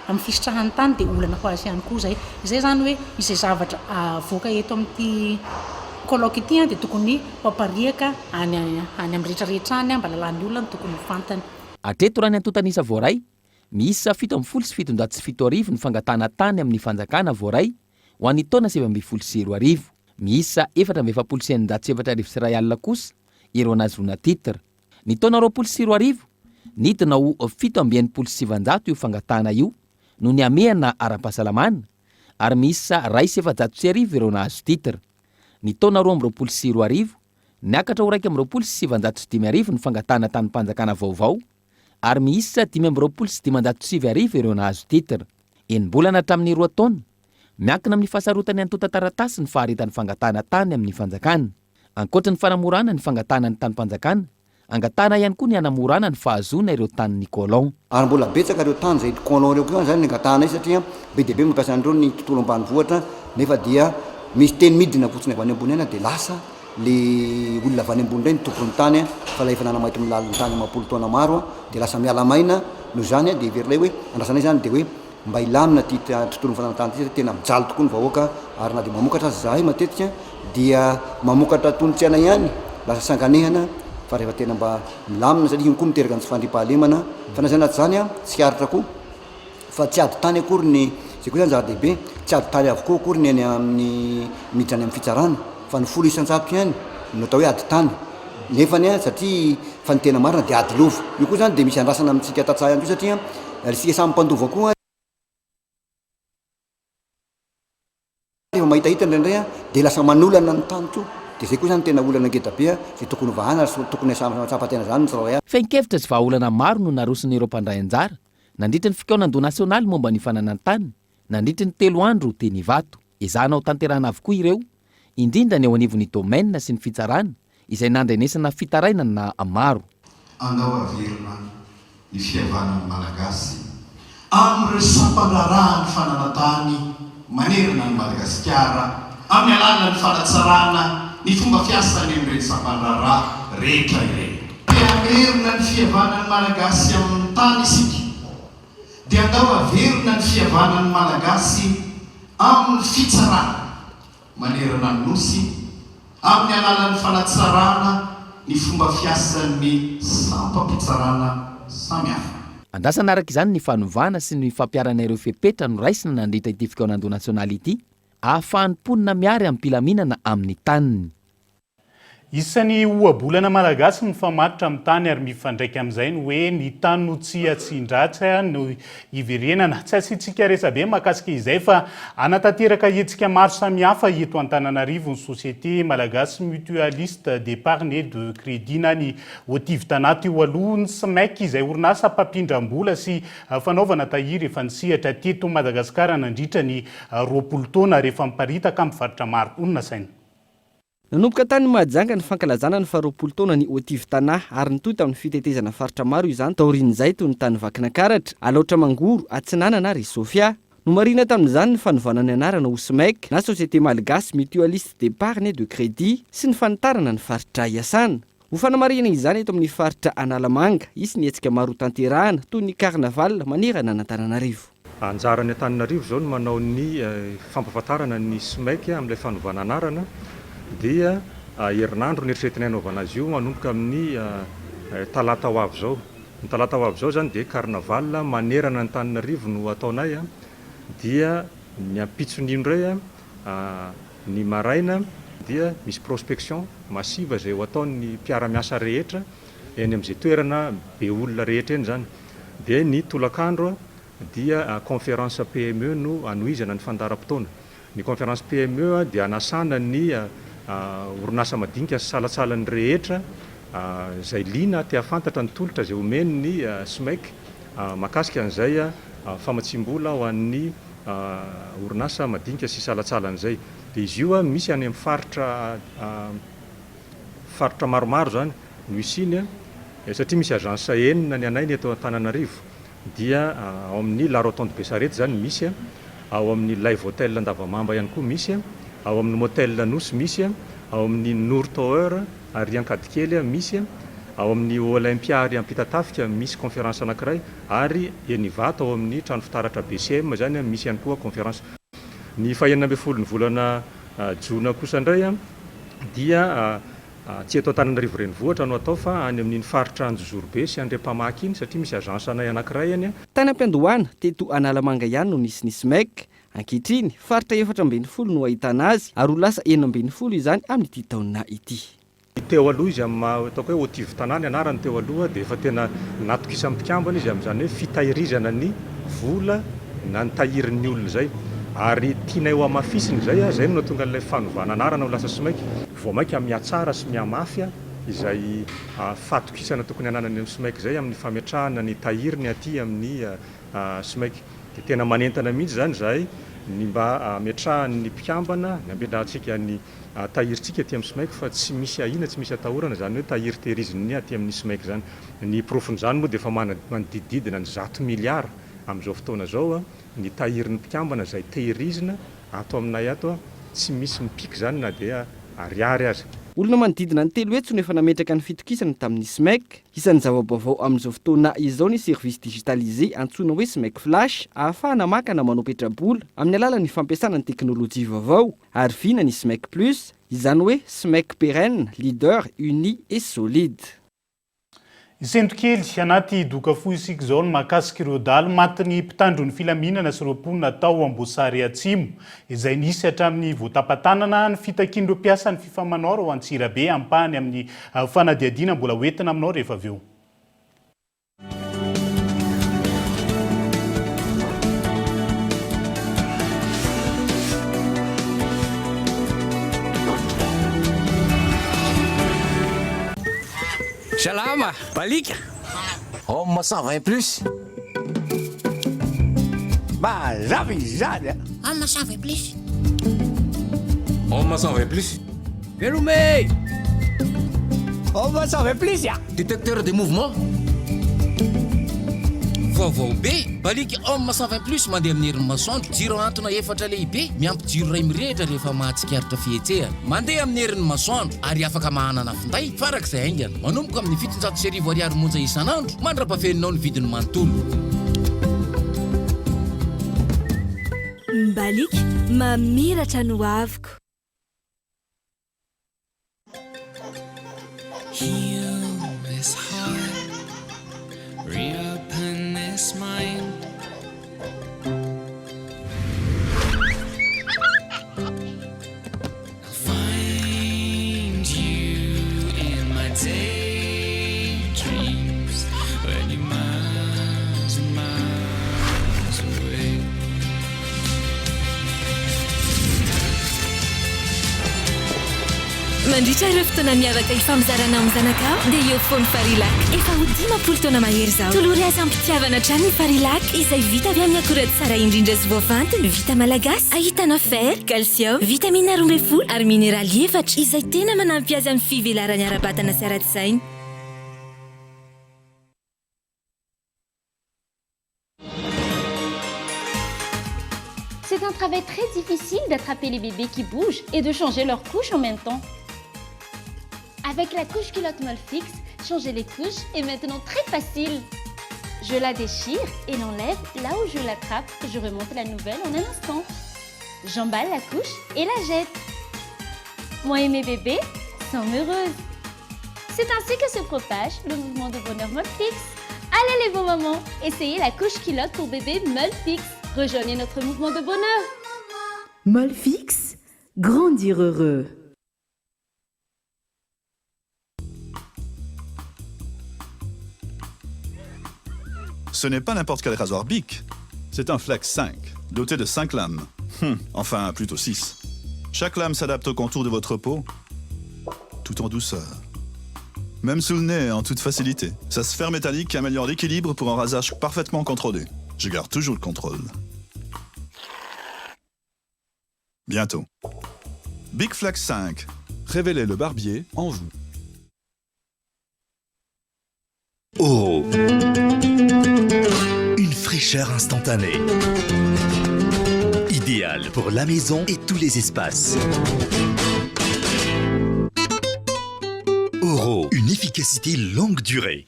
Amin'ny fisitrahany tany dia olana ho azy ihany koa izay. Izay izany hoe izay zavatra avoaka eto amin'ity colloque ity dia tokony ho apariaka any any amin'ny rehetra rehetra any mba lalàn'ny olona no tokony ho fantany. Hatreto raha ny antontan'isa voaray, miisa 7717 ny fangatahana tany amin'ny fanjakana voaray ho an'ny taona 2019. Miisa 4644 kosa ireo nahazoana titre. Ny taona 2020, nidina ho 967 io fangatahana io noho ny hamehana ara-pahasalamana ary miisa 1401 ireo nahazo titre. Ny taona 2022, niakatra ho 921 ny fangatahana tanim-panjakana vaovao ary miisa 525 ireo nahazo titre. Enim-bolana hatramin'ny roa taona, miankina amin'ny fahasarotan'ny antontan-taratasy ny faharetan'ny fangatahana tany amin'ny fanjakana. Ankoatra ny fanamorana ny fangatahana ny tanim-panjakana, angatahana ihany koa ny hanamorana ny fahazoana ireo tanin'ny colon. Ary mbola betsaka ireo tany izay colon ireo koa izany ny angatahanay satria be dia be mampiasa an'ireo ny tontolo ambanivohitra nefa dia misy teny midina fotsiny avy any ambony any dia lasa. le olona avy any ambony indray no tompon'ny tany fa ilay efa nanamaito ny lalin'ny tany amam-polo taona maro dia lasa miala maina noho izany dia heverinay hoe andrasanay izany dia hoe mba hilamina ity tontolon'ny fananantany ity satria tena mijaly tokoa ny vahoaka ary na dia mamokatra aza izahay matetika dia mamokatra toy ny tsy anay ihany, lasa sanganehana fa rehefa tena mba milamina satria iny koa miteraka ny tsy fandriampahalemana fa na izany na tsy izany tsikaritra koa fa tsy ady tany akory ny, izay koa izany zava-dehibe, tsy ady tany avokoa akory ny any amin'ny miditra any amin'ny fitsarana fa ny 10% ihany no atao hoe ady tany nefany an satria fa ny tena marina dia ady lova, io koa izany dia misy andrasana amintsika tantsaha ihany koa satria isika samy mpandova koa rehefa mahitahita indraindray an dia lasa manolana ny tany koa dia izay koa izany tena olana ngeda be an izay tokony ho vahana ary tokony samy mahatsapa tena izany ny tsirairay avy. Fehin-kevitra sy vahaolana maro no naroson'ireo mpandray anjara nandritra ny fikaonandoha nasionaly momba ny fananan-tany nandritry ny telo andro teny Ivato. Ezahana ho tanterahana avokoa ireo, indrindra ny eo anivon'ny domaine sy ny fitsarana izay nandrenesana fitarainana maro. Andao averina ny fihavanan'ny Malagasy amin'ireo sampan-draharahan'ny fananantany manerana an'i Madagasikara amin'ny alalan'ny fanatsarana ny fomba fiasany amin'ireny sampan-draharaha rehetra ireny. Te hamerina ny fihavanan'ny Malagasy amin'ny tany isika dia andao averina ny fihavanan'ny Malagasy amin'ny fitsarana manerana ny Nosy amin'ny alalan'ny fanatsarana ny fomba fiasan'ny sampam-pitsarana samihafa. Andrasana araka izany ny fanovana sy ny fampiharana ireo fepetra noraisina nandritra ity fikaonandoha nasionaly ity, ahafahan'ny mponina mihary amim-pilaminana amin'ny taniny. Isan'ny ohabolana malagasy mifamatotra amin'ny tany ary mifandraika amin'izay ny hoe ny tany no tsy asian-dratsy no iverenana. Tsy asiantsika resabe mahakasika izay fa hanatanteraka hetsika maro samihafa eto Antananarivo ny Société Malagasy Mutualiste d'Epargne et de Crédit na ny Otiv Tana teo aloha, ny SMEC izay orinasa mpampindram-bola sy fanaovana tahiry efa nisehatra teto Madagasikara nandritra ny 20 taona ary efa miparitaka amin'ny faritra maro. Honina saina. Nanomboka tany Mahajanga ny fankalazana ny faharoapolo taona ny Otiv Tana ary nitohy tamin'ny fitetezana faritra maro izany taorian'izay toy ny tany Vakinankaratra, Alaotra Mangoro, Atsinanana ary Sofia. Nomarihina tamin'izany ny fanovana ny anarana ho SMEC na Société Malgache Mutualiste d'Epargne et de Crédit sy ny fanitarana ny faritra iasana. Ho fanamarihana izany eto amin'ny faritra Analamanga, hisy ny hetsika maro hotanterahana toy ny carnaval manerana an'Antananarivo. Anjaran'ny Antananarivo izao ny manao ny fampahafantarana ny SMEC amin'ilay fanovana anarana dia herinandro no eritreretinay hanaovana azy io manomboka amin'ny talata ho avy izao. Ny talata ho avy izao izany dia carnaval manerana an'Antananarivo no hataonay dia ny ampitson'io indray Ny maraina dia misy prospection massive izay ho ataon'ny mpiara-miasa rehetra eny amin'izay toerana be olona rehetra eny izany. Dia ny tolakandro dia conférence PME no hanohizana ny fandaharam-potoana. Ny conférence PME dia hanasana ny orinasa madinika sy salantsalany rehetra izay liana te hahafantatra ny tolotra izay omen'ny SMEC mahakasika an'izay famatsiam-bola ho an'ny orinasa madinika sy salantsalany izay. Dia izy io misy any amin'ny faritra faritra maromaro izany no hisiany satria misy agence enina ny anay ny eto Antananarivo dia ao amin'ny La Rotonde Besarety izany misy, ao amin'ny Live Hotel Andavamamba ihany koa misy, ao amin'ny Motel Anosy misy, ao amin'ny Nour Tower ary Ankadikely misy, ao amin'ny Olympia ary Ampitatafika misy conférence anankiray ary eny Ivato ao amin'ny trano fitaratra BCM izany misy ihany koa conférence. Ny fahenina ambin'ny folon'ny volana jona kosa indray dia tsy eto Antananarivo renivohitra no atao fa any amin'iny faritra Anjozorobe sy Andriampamaky iny satria misy agence anay anankiray any. Tany am-piandohana, teto Analamanga ihany no nisy ny SMEC. Ankehitriny, faritra 14 no ahitana azy ary ho lasa 16 izany amin'ity taona ity. Ny teo aloha izy amin'ny maha ataoko hoe Otiv Tanà ny anarany teo aloha dia efa tena natokisan'ny mpikambana izy amin'izany hoe fitahirizana ny vola na ny tahirin'ny olona izay ary tianay ho hamafisina izay, izay no nahatonga an'ilay fanovana anarana ho lasa SMEC. Vao mainka mihatsara sy mihamafy izay fahatokisana tokony hananany amin'ny SMEC izay amin'ny fametrahana ny tahiriny aty amin'ny SMEC. Dia tena manentana mihitsy izany izahay ny mba hametrahan'ny mpikambana, ny hametrahantsika ny Tahirintsika aty amin'ny SMEC fa tsy misy ahiana, tsy misy atahorana izany hoe tahiry tehirizin'ny aty amin'ny SMEC izany. Ny porofon'izany moa dia efa manodidididina ny 100 miliara amin'izao fotoana izao ny tahirin'ny mpikambana izay tehirizina ato aminay ato, tsy misy mipiaka izany na dia ariary aza. Olona manodidina ny 300 no efa nametraka ny fitokisana tamin'ny SMEC. Isan'ny zava-baovao amin'izao fotoana izao ny service digitalisé antsoina hoe SMEC Flash ahafahana maka na manao petra-bola amin'ny alalan'ny fampiasana ny teknolojia vaovao ary vina ny SMEC Plus, izany hoe SMEC pérenne, leader, uni et solide. Hisento kely anaty doka fohy isika izao ny mahakasika ireo dahalo matin'ny mpitandro ny filaminana sy ireo mponina tao Amboasary Atsimo, izay nisy hatramin'ny voatapa-tanana ny fitakian'ireo mpiasan'ny Fifamanor ao Antsirabe ampahany amin'ny fanadihadiana mbola hoentina aminao rehefa avy eo. Salama, Balika! Homme 120 plus. Mazava izy izany a! Homme 120 plus. Homme 120 plus. Veloma e! Homme 120 plus a! Détecteur de mouvement. Vaovao be! Baliaka Homme 120 plus mandeha amin'ny herin'ny masoandro, jiro ahantona efatra lehibe, miampy jiro iray mirehitra rehefa mahatsikaritra fihetsehana. Mandeha amin'ny herin'ny masoandro ary afaka mahanana finday farak'izay haingana. Manomboka amin'ny 1700 ariary monja isan'andro mandra-pafeninao ny vidiny manontolo. Mbaliaka, mamiratra ny hoaviko. Heal this heart, reopen this mind. I'll find you in my daydreams when you're miles and miles away. Mandritra ireo fotoana miavaka ifampizarana amin'ny zanakao dia eo foana Farilac. Efa ho 50 taona mahery izao. Tolory azy am-pitiavana hatrany ny Farilac izay vita avy amin'ny akora tsara indrindra sy voafantina, vita malagasy, ahitana fer, calcium, vitamina 12 ary mineraly efatra izay tena manampy azy amin'ny fivelarany ara-batana sy ara-tsaina. C'est un travail très difficile d'attraper les bébés qui bougent et de changer leur couche en même temps. Avec la couche culotte Molfix, changer les couches est maintenant très facile. Je la déchire et l'enlève là où je l'attrape. Je remonte la nouvelle en un instant. J'emballe la couche et la jette. Moi et mes bébés sommes heureuses. C'est ainsi que se propage le mouvement de bonheur Molfix. Allez les beaux mamans, essayez la couche culotte pour bébé Molfix. Rejoignez notre mouvement de bonheur. Molfix, grandir heureux. Ce n'est pas n'importe quel rasoir Bic. C'est un Flex 5, doté de 5 lames. Enfin, plutôt 6. Chaque lame s'adapte au contour de votre peau, tout en douceur. Même sous le nez, en toute facilité. Sa sphère métallique améliore l'équilibre pour un rasage parfaitement contrôlé. Je garde toujours le contrôle. Bientôt. Big Flex 5. Révélez le barbier en vous. Oro. Une fraîcheur instantanée. Idéal pour la maison et tous les espaces. Oro, une efficacité longue durée.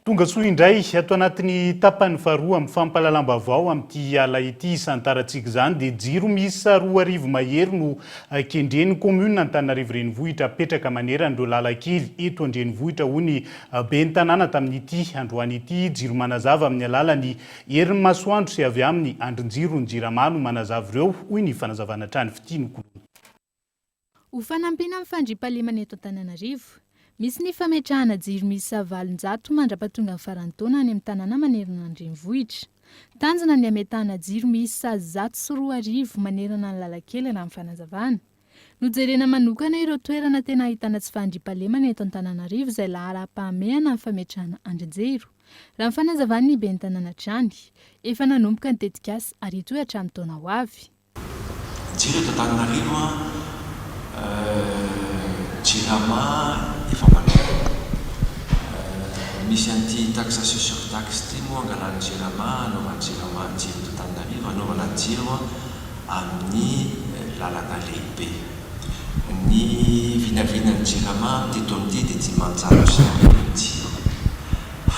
Tonga soa indray ato anatin'ny tapany faharoa amin'ny fampahalalam-baovao amin'ity ala ity isantarantsika izany dia jiro miisa 2000 mahery no kendren'ny kaominina Antananarivo Renivohitra apetraka manerana ireo lalan-kely eto an-drenivohitra hoy ny ben'ny tanàna tamin'ity androany ity. Jiro manazava amin'ny alalan'ny herin'ny masoandro sy avy amin'ny andrin-jiro ny Jirama no manazava ireo hoy ny fanazavana hatrany Fitia Nokoloina. Ho fanampiana amin'ny fandriampahalemana eto Antananarivo, misy ny fametrahana jiro miisa 800 mandra-pahatonga ny faran'ny taona any amin'ny tanàna manerana ny renivohitra. Tanjona ny hametahana jiro miisa 2100 manerana ny lalan-kely raha ny fanazavana. Nojerena manokana ireo toerana tena ahitana tsy fandriampahalemana eto Antananarivo izay laharam-pahamehana ny fametrahana andrin-jiro. Raha ny fanazavan'ny ben'ny tanàna hatrany, efa nanomboka ny tetikasa ary hitohy hatramin'ny taona ho avy. Jiro eto Antananarivo an, Jirama efa manao. Misy an'ity taxation sur taxe ity moa angalan'ny Jirama, anaovan'ny Jirama ny jiro eto Antananarivo, anaovana jiro amin'ny lalana lehibe. Ny vinavinan'ny Jirama amin'ity taona ity dia 1500 ny jiro.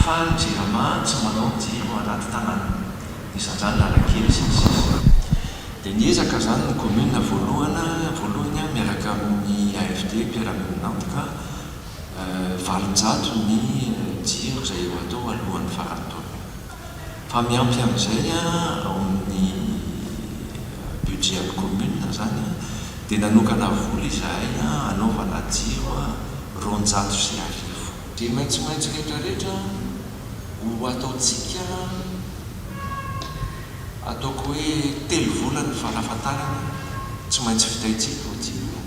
Fa ny Jirama tsy manao jiro anaty tanàna, isan'izany lalan-kely sy ny sisa. Dia niezaka izany ny commune voalohany voalohany miaraka amin'ny AFD mpiara-miombon'antoka 800 ny jiro izay ho atao alohan'ny faran'ny taona. Fa miampy amin'izay ao amin'ny budget an'ny commune izany dia nanokana vola izahay hanaovana jiro 1200. Dia maitsomaitso rehetrarehetra ho ataontsika ataoko hoe telo volana farafahatarany tsy maintsy vitaintsika io jiro io.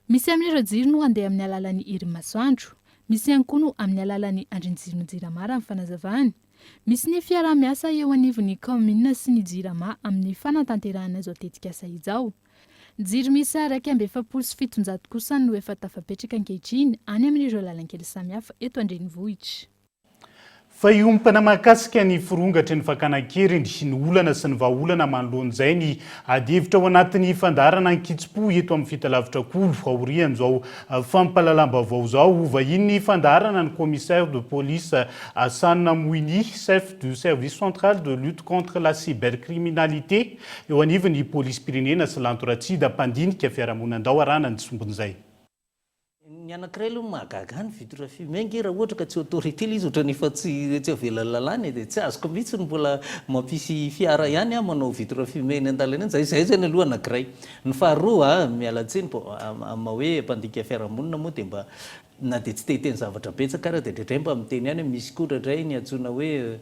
Misy amin'ireo jiro no handeha amin'ny alalan'ny herin'ny masoandro. Misy ihany koa no amin'ny alalan'ny andrin-jiron'ny Jirama raha ny fanazavany. Misy ny fiaraha-miasa eo anivon'ny kaominina sy ny Jirama amin'ny fanatanterahana izao tetikasa izao. Jiro miisa 741 kosa no efa tafapetraka ankehitriny any amin'ireo lalankely samihafa eto an-drenivohitra. Fa hiompana mahakasika ny firongatry ny fakana an-keriny, ny olana sy ny vahaolana manoloana izay ny adihevitra ao anatin'ny fandaharana ankitsim-po eto amin'ny Fitalavitra Kolo. Aorian'izao fampahalalam-baovao izao, ho vahinin'ny fandaharana ny Commissaire de police Hassan Mouini, chef du service central de lutte contre la cybercriminalité eo anivon'ny polisim-pirenena sy Lanto Ratsida, mpandinika fiarahamonan-dao arahana ny sombin'izay. Ny anakiray aloha mahagaga ahy ny vitre fumée nge raha ohatra ka tsy autorité ilay izy ohatran'ny efa tsy tsy avelan'ny lalàna e, dia tsy azoko mihitsy ny mbola mampisy fiara ihany aho manao vitre fumée eny an-dalana eny, zay zay zany aloha anakiray. Ny faharoa a, miala tsiny bon amin'ny maha hoe mpandika fiarahamonina moa dia mba na dia tsy te hiteny zavatra betsaka ara dia indraindray mba miteny ihany hoe misy koa indraindray ny antsoina hoe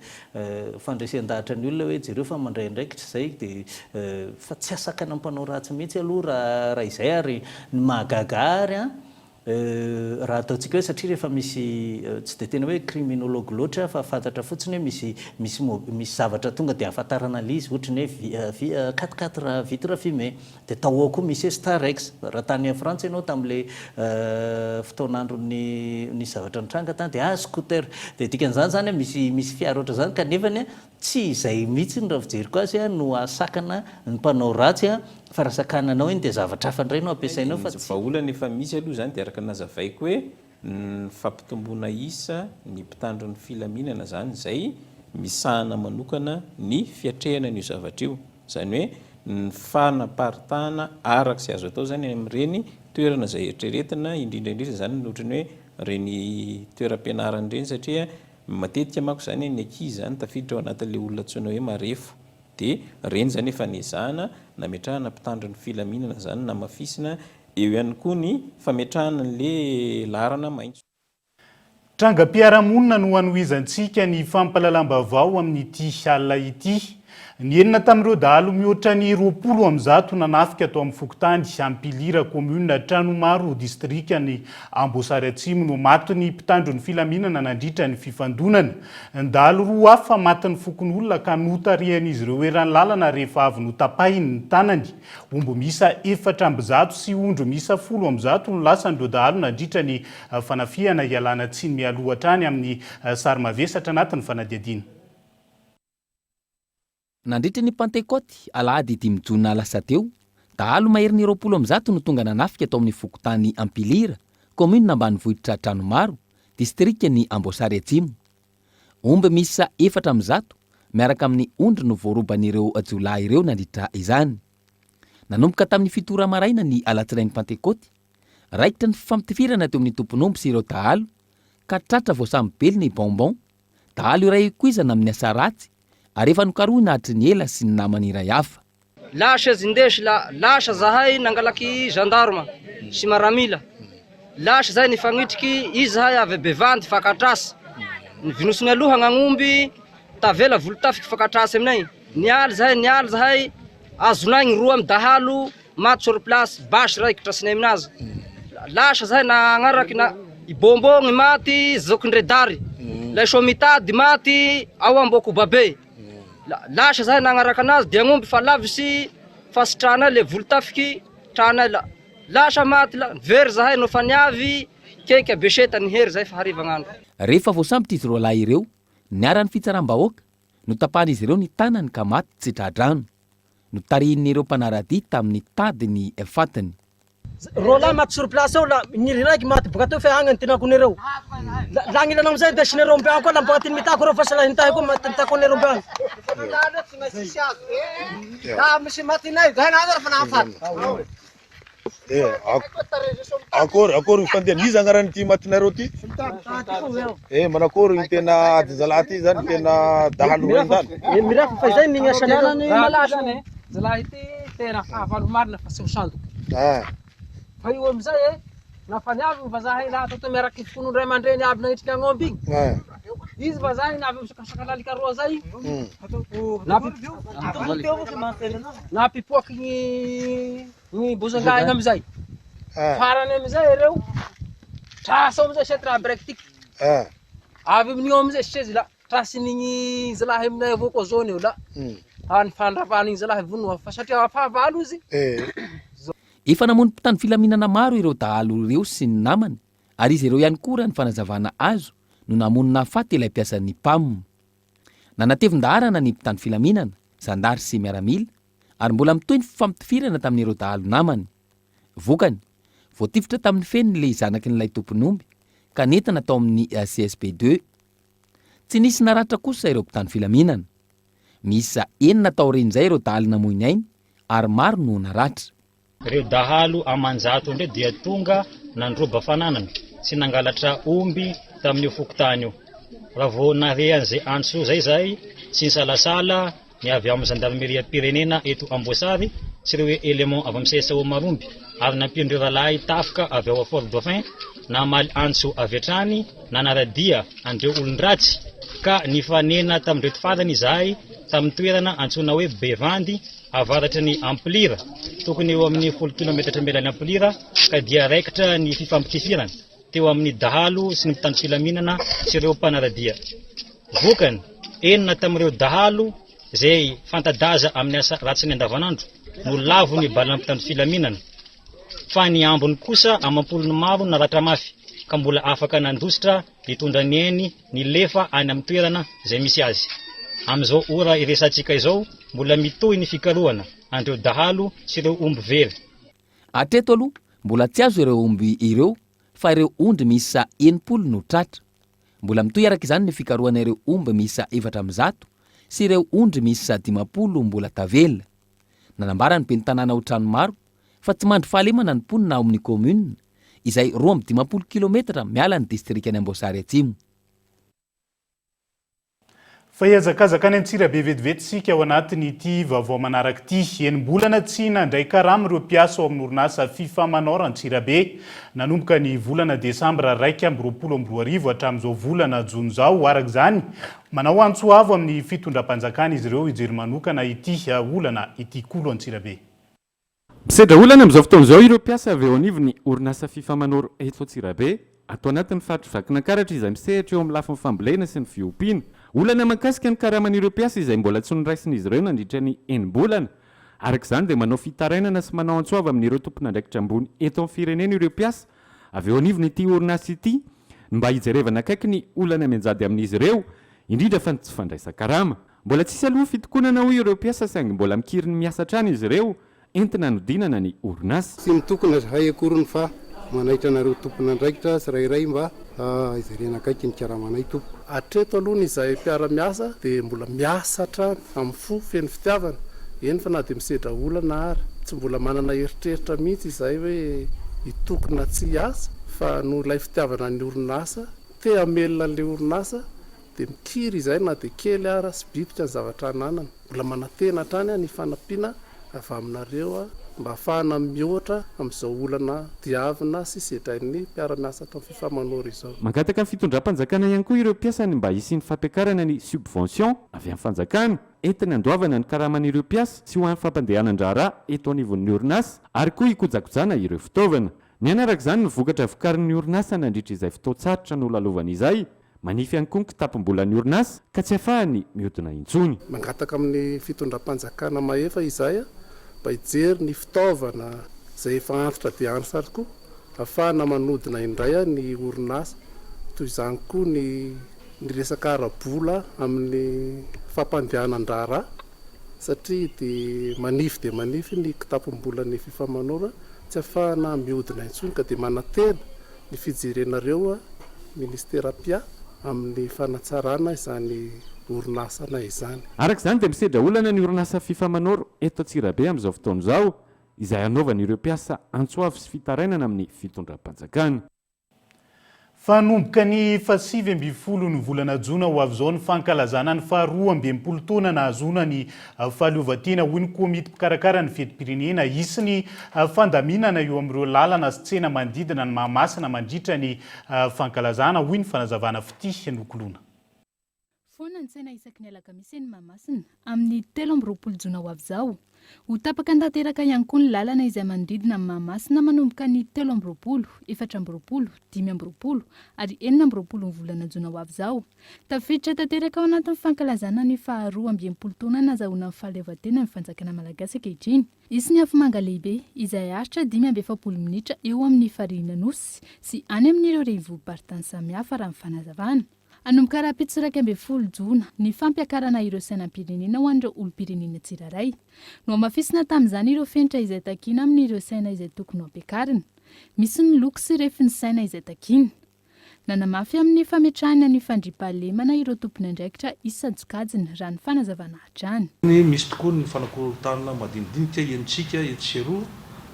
fandresen-dahatra ny olona hoe jereo fa mandray andraikitra izay dia fa tsy hahasakana mpanao ratsy mihitsy aloha raha raha izay ary ny mahagaga ahy ary an raha ataontsika hoe satria rehefa misy tsy dia tena hoe criminologue loatra aho fa fantatra fotsiny hoe misy misy misy zavatra tonga dia ahafantarana an'ilay izy ohatry ny hoe vi quatre quatre vitre fumée Dia tao ao koa misy hoe Starex. Raha tany Frantsa ianao tamin'ilay fotoan'andron'ny nisy zavatra nitranga tany dia ah scooter. Dia dikan'izany izany misy misy fiara ohatran'izany kanefany tsy izay mihitsy raha fijeriko azy no hahasakana ny mpanao ratsy fa raha sakananao iny dia zavatra hafa indray no ampiasainao fa Ny tsy vahaolana efa misy aloha izany dia araka ny nazavaiko hoe ny fampitomboana isa ny mpitandro ny filaminana izany izay misahana manokana ny fiatrehana an'io zavatra io. Izany hoe ny fanaparitahana araka izay azo atao izany any amin'ireny toerana izay eritreretina, indrindra indrindra izany ny ohatran'ny hoe ireny toeram-pianarana ireny satria matetika manko izany ny ankizy izany tafiditra ao anatin'ilay olona antsoina hoe marefo. Dia ireny izany efa nezahana nametrahana mpitandro ny filaminana izany namafisina, eo ihany koa ny fametrahana an'ilay laharana maitso. Trangam-piarahamonina no hanohizantsika ny fampahalalam-baovao amin'ity alina ity. Ny enina tamin'ireo dahalo mihoatra ny 120 nanafika tao amin'ny fokontany Ampilira, kaominina Tranomaro, distrikan'i Amboasary Atsimo no matin'ny mpitandro ny filaminana nandritra ny fifandonana. Ny dahalo roa hafa matin'ny fokonolona ka notarihan'izy ireo eran'ny lalana rehefa avy notapahiny ny tanany. Omby miisa 104 sy ondry miisa 110 no lasan'ireo dahalo nandritra ny Fanafihana hialana tsiny mialoha hatrany amin'ny sary mavesatra anatin'ny fanadihadiana. Nandritra ny Pantekôty, alahady dimy jona lasa teo, dahalo maherin'ny 120 no tonga nanafika tao amin'ny fokontany Ampilira, kaominina ambanivohitra Tranomaro, distrikan'i Amboasary Atsimo. Omby miisa 104 miaraka amin'ny ondry no voaroban'ireo jiolahy ireo nandritra izany. Nanomboka tamin'ny fito ora maraina ny alatsinainy Pantekôty, Raikitra ny fifampitifirana teo amin'ny tompon'omby sy ireo dahalo ka tratra voasambo-belona i Bonbon, dahalo iray ikoizana amin'ny asa ratsy ary efa nokarohina hatry ny ela sy ny namany iray hafa. Lasa izy ndesy la lasa zahay nangalaky gendarme sy maramila lasa zahay nifagnitriky izahay avy Bevandy fakatrasy ny vinosiny aloha gn'agnomby tavela volotafiky fakatrasy aminay nialy zahay nialy zahay azonay gny roa amy dahalo Maty sur place, basy raikitra sy neminazy. Lasa zahay nagnaraky na i Bombo gny maty zokindredary. Lay somitady maty ao Ambokobabe. Lasa zahay nagnaraka anazy dia agnomby fa lavitsy fasitrahanay le volotafiky tranay la lasa maty la very zahay nofa niavy. Keika beseta ny hery zay fa hariva gn'andro. Rehefa voasambotra izy roalahy ireo, niharan'ny fitsaram-bahoaka, notapahan'izy ireo ny tanany ka maty tsy tra-drano. Notarihin'ireo mpanara-dia tamin'ny tady ny fatiny. Roalahy maty sur place ao la ny raiky maty boka teo fe agny ny tinakon'ireo. La la agnilany amizay indesin'ireo omby agny koa la mbola ty mitako ireo fa sy la hintahy koa maty mitakon'ireo omby agny. Eh, akory akory ny fandehany iza agnaran'ity matinareo ty? Eh, manakory ny tena adin-jalahy ty zany tena dahalo regny zany? Mirefa fa izay ny asanareo. Zalahy ity tena fahavalo marina fa tsy ho sandoka. Ah. Fa io amizay e, nafa niavy ny vazaha iny raha atao miaraky fonon-dray aman-dreny aby nahitriky agnomby igny. Ah. Izy vazaha iny avy misakasakalaliaka roa zay. Mm. Nampipoaky ny ny bozongahy igny amizay. Ah. Farany amizay ireo trasa ao amizay setra break tiky. Ah. Avy amin'io amizay sezy la trasin'igny zalahy aminay avao koa zao eo la. Mm. Any fandravan'igny zalahy vonoa fa satria fahavalo izy. Eh. Efa namono mpitandro filaminana maro ireo dahalo ireo sy ny namany ary izy ireo ihany koa raha ny fanazavana azo no namono nahafaty ilay mpiasan'ny Pam. Nanatevin-daharana ny mpitandro filaminana, zandary sy miaramila ary mbola mitohy ny fifampitifirana tamin'ireo dahalo namany. Vokany, voatifitra tamin'ny feny ilay zanakin'ilay tompon'omby ka nentina tao amin'ny CSB ii. Tsy nisy naratra kosa ireo mpitandro filaminana. Miisa enina taorian'izay ireo dahalo namoy ny ainy ary maro no naratra. Ireo dahalo aman-jatony indray dia tonga nandroba fananana sy nangalatra omby tamin'io fokontany io. Raha vao nahare an'izay antso izay izahay, tsy nisalasala ny avy ao amin'ny zandarimeriam-pirenena eto Amboasary sy ireo éléments avy amin'ny CSO Maromby ary nampian'ireo rahalahy tafika avy ao Fort Dauphin namaly antso avy hatrany nanara-dia an'ireo olon-dratsy ka nifanena tamin'ireto farany izahay tamin'ny toerana antsoina hoe Bevandy avaratry ny Amplira, tokony eo amin'ny folo kilometatra miala ny Amplira ka dia raikitra ny fifampitifirana teo amin'ny dahalo sy ny mpitandro filaminana sy ireo mpanara-dia. Vokany, enina tamin'ireo dahalo izay fanta-daza amin'ny asa ratsiny andavanandro no lavon'ny balan'ny mpitandro filaminana, fa ny ambiny kosa amam-polony maro naratra mafy ka mbola afaka nandositra nitondra ny ainy nilefa any amin'ny toerana izay misy azy. Amin'izao ora iresahantsika izao, mbola mitohy ny fikarohana an'ireo dahalo sy ireo omby very. Hatreto aloha, mbola tsy azo ireo omby ireo fa ireo ondry miisa 60 no tratra. Mbola mitohy araka izany ny fikarohana ireo omby miisa 104 sy ireo ondry miisa 50 mbola tavela. Nanambara ny ben'ny tanàna ao Tranomaro fa tsy mandry fahalemana ny mponina ao amin'ny commune, izay 52 kilometatra miala ny distrikan'i Amboasary Atsimo. Fa hihazakazaka any Antsirabe vetivety isika ao anatin'ity vaovao manaraka ity. Enim-bolana tsy nandray karama ireo mpiasa ao amin'ny orinasa Fifamanor Antsirabe. Nanomboka ny volana desambra 2021 hatramin'izao volana jona izao. Araka izany, manao antso avo amin'ny fitondram-panjakana izy ireo hijery manokana ity olana ity. Kolo Antsirabe. Misedra olana amin'izao fotoana izao ireo mpiasa avy eo anivon'ny orinasa Fifamanoro eto Antsirabe, ato anatin'ny faritr'i Vakinankaratra izay misehatra eo amin'ny lafiny fambolena sy ny fiompiana. Olana mahakasika ny karaman'ireo mpiasa izay mbola tsy noraisin'izy ireo nandritra ny enim-bolana. Araka izany dia manao fitarainana sy manao antso avo amin'ireo tompon'andraikitra ambony eto amin'ny firenena ireo mpiasa avy eo anivon'ity orinasa ity ny mba hijerevana akaiky ny olana mianjady amin'izy ireo, indrindra fa ny tsy fandraisan-karama. Mbola tsisy aloha fitokonana hoy ireo mpiasa saingy mbola mikiry ny miasa hatrany izy ireo entina hanodinana ny orinasa. Tsy mitokona zahay akoriny fa manaitra anareo tompon'andraikitra tsirairay mba hijerena akaiky ny karamanay tompoko. Hatreto aloha ny izahay mpiara-miasa dia mbola miasa hatrany amin'ny fo feno fitiavana, eny fa na dia misedra olana ary. Tsy mbola manana eritreritra mihitsy izahay hoe hitokona tsy hiasa fa noho ilay fitiavana ny orinasa, te hamelona an'ilay orinasa Dia mikiry izahay na dia kely ara sy bitika ny zavatra ananana. Mbola manantena hatrany ny fanampiana avy aminareo mba hahafahana mihoatra amin'izao olana diavina sy sedrain'ny mpiara-miasa ato amin'ny Fifamanoro izao. Mangataka ny fitondram-panjakana ihany koa ireo mpiasa ny mba hisian'ny fampiakarana ny subvention avy amin'ny fanjakana entina handoavana ny karaman'ireo mpiasa sy ho an'ny fampandehanan-draharaha eto anivon'ny orinasa ary koa hikojakojana ireo fitaovana. Nihena araka izany ny vokatra vokarin'ny orinasa nandritra izay fotoan-tsarotra nolalovana izay. Manify ihany koa ny kitapom-bolan'ny orinasa ka tsy afahany mihodina intsony. Mangataka amin'ny fitondram-panjakana mahefa izahay mba hijery ny fitaovana izay efa antitra dia antitra tokoa. ahafahana manodina indray ny orinasa. Toy izany koa ny ny resaka ara-bola amin'ny fampandehanan-draharaha satria dia manify dia manify ny kitapom-bolan'ny Fifamanor tsy ahafahana mihodina intsony ka dia manantena ny fijerenareo Ministera Pia amin'ny fanatsarana izany orinasanay izany. Araka izany dia misedra olana ny orinasa Fifamanor eto Antsirabe amin'izao fotoana izao, izay hanaovan'ireo mpiasa antso avo sy fitarainana amin'ny fitondram-panjakana. Fa hanomboka ny fahasivy ambin'ny ny volana jona ho avy izao ny fankalazana ny faha-62 taona nahazoana ny fahaleovantena, hoy ny komity mpikarakara ny fetim-pirenena. Hisy ny fandaminana eo amin'ireo lalana sy tsena manodidina ny Mahamasina mandritra ny fankalazana, hoy ny fanazavana Fitia Nokoloana. Foana ny tsena isaky ny alakamisy eny Mahamasina, amin'ny 23 jona ho avy izao. Ho tapaka tanteraka ihany koa ny lalana izay manodidina an'i Mahamasina manomboka ny 23, 24, 25 ary 26 ny volana jona ho avy izao. Tafiditra tanteraka ao anatin'ny fankalazana ny faha 62 taona nazahoana ny fahaleovantena ny fanjakana malagasy ankehitriny. Hisy ny afomanga lehibe izay haharitra 45 minitra eo amin'ny farihin'Anosy sy any amin'ireo renivohi-paritany samihafa raha ny fanazavana. Hanomboka rahampitso 11 jona ny fampiakarana ireo sainam-pirenena ho an'ireo olom-pirenena tsirairay. Nohamafisina tamin'izany ireo fenitra izay takiana amin'ireo saina izay tokony ho ampiakarina. Misy ny loko sy refin'ny saina izay takiana. Nanamafy amin'ny fametrahana ny fandriampahalemana ireo tompon'andraikitra isan-tsokajiny, raha ny fanazavana hatrany. Misy tokoa ny fanakorontanana madinidinika henontsika etsy sy eroa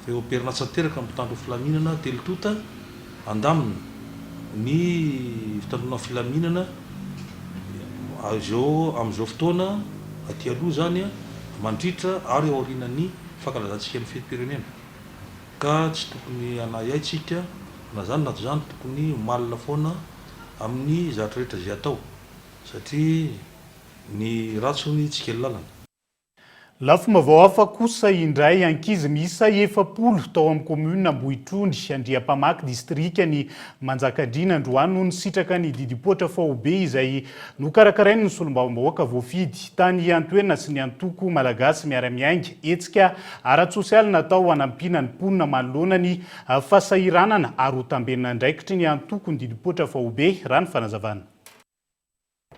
fa eo am-perinasa tanteraka ny mpitandro filaminana telo tonta. Handamina ny fitandroana filaminana izao amin'izao fotoana aty aloha izany mandritra ary aorianan'ny fankalazantsika ny fetim-pirenena ka tsy tokony hanahiahy tsika na izany na tsy izany tokony ho malina foana amin'ny zavatra rehetra izay atao satria ny ratsy hono tsy kely lalana. Lafim-baovao hafa kosa indray, ankizy miisa 40 tao amin'ny kaominina Ambohitrondry, Andriampamaky, distrikan'i Manjakandriana androany no nisitraka ny didim-poatra faobe izay nokarakarain'ny solombavambahoaka voafidy tany an-toerana sy ny antoko Malagasy Miara-Miainga, hetsika ara-tsosialy natao hanampiana ny mponina manoloana ny fahasahiranana ary ho tamben'andraikitry ny antoko ny didim-poatra faobe, raha ny fanazavana.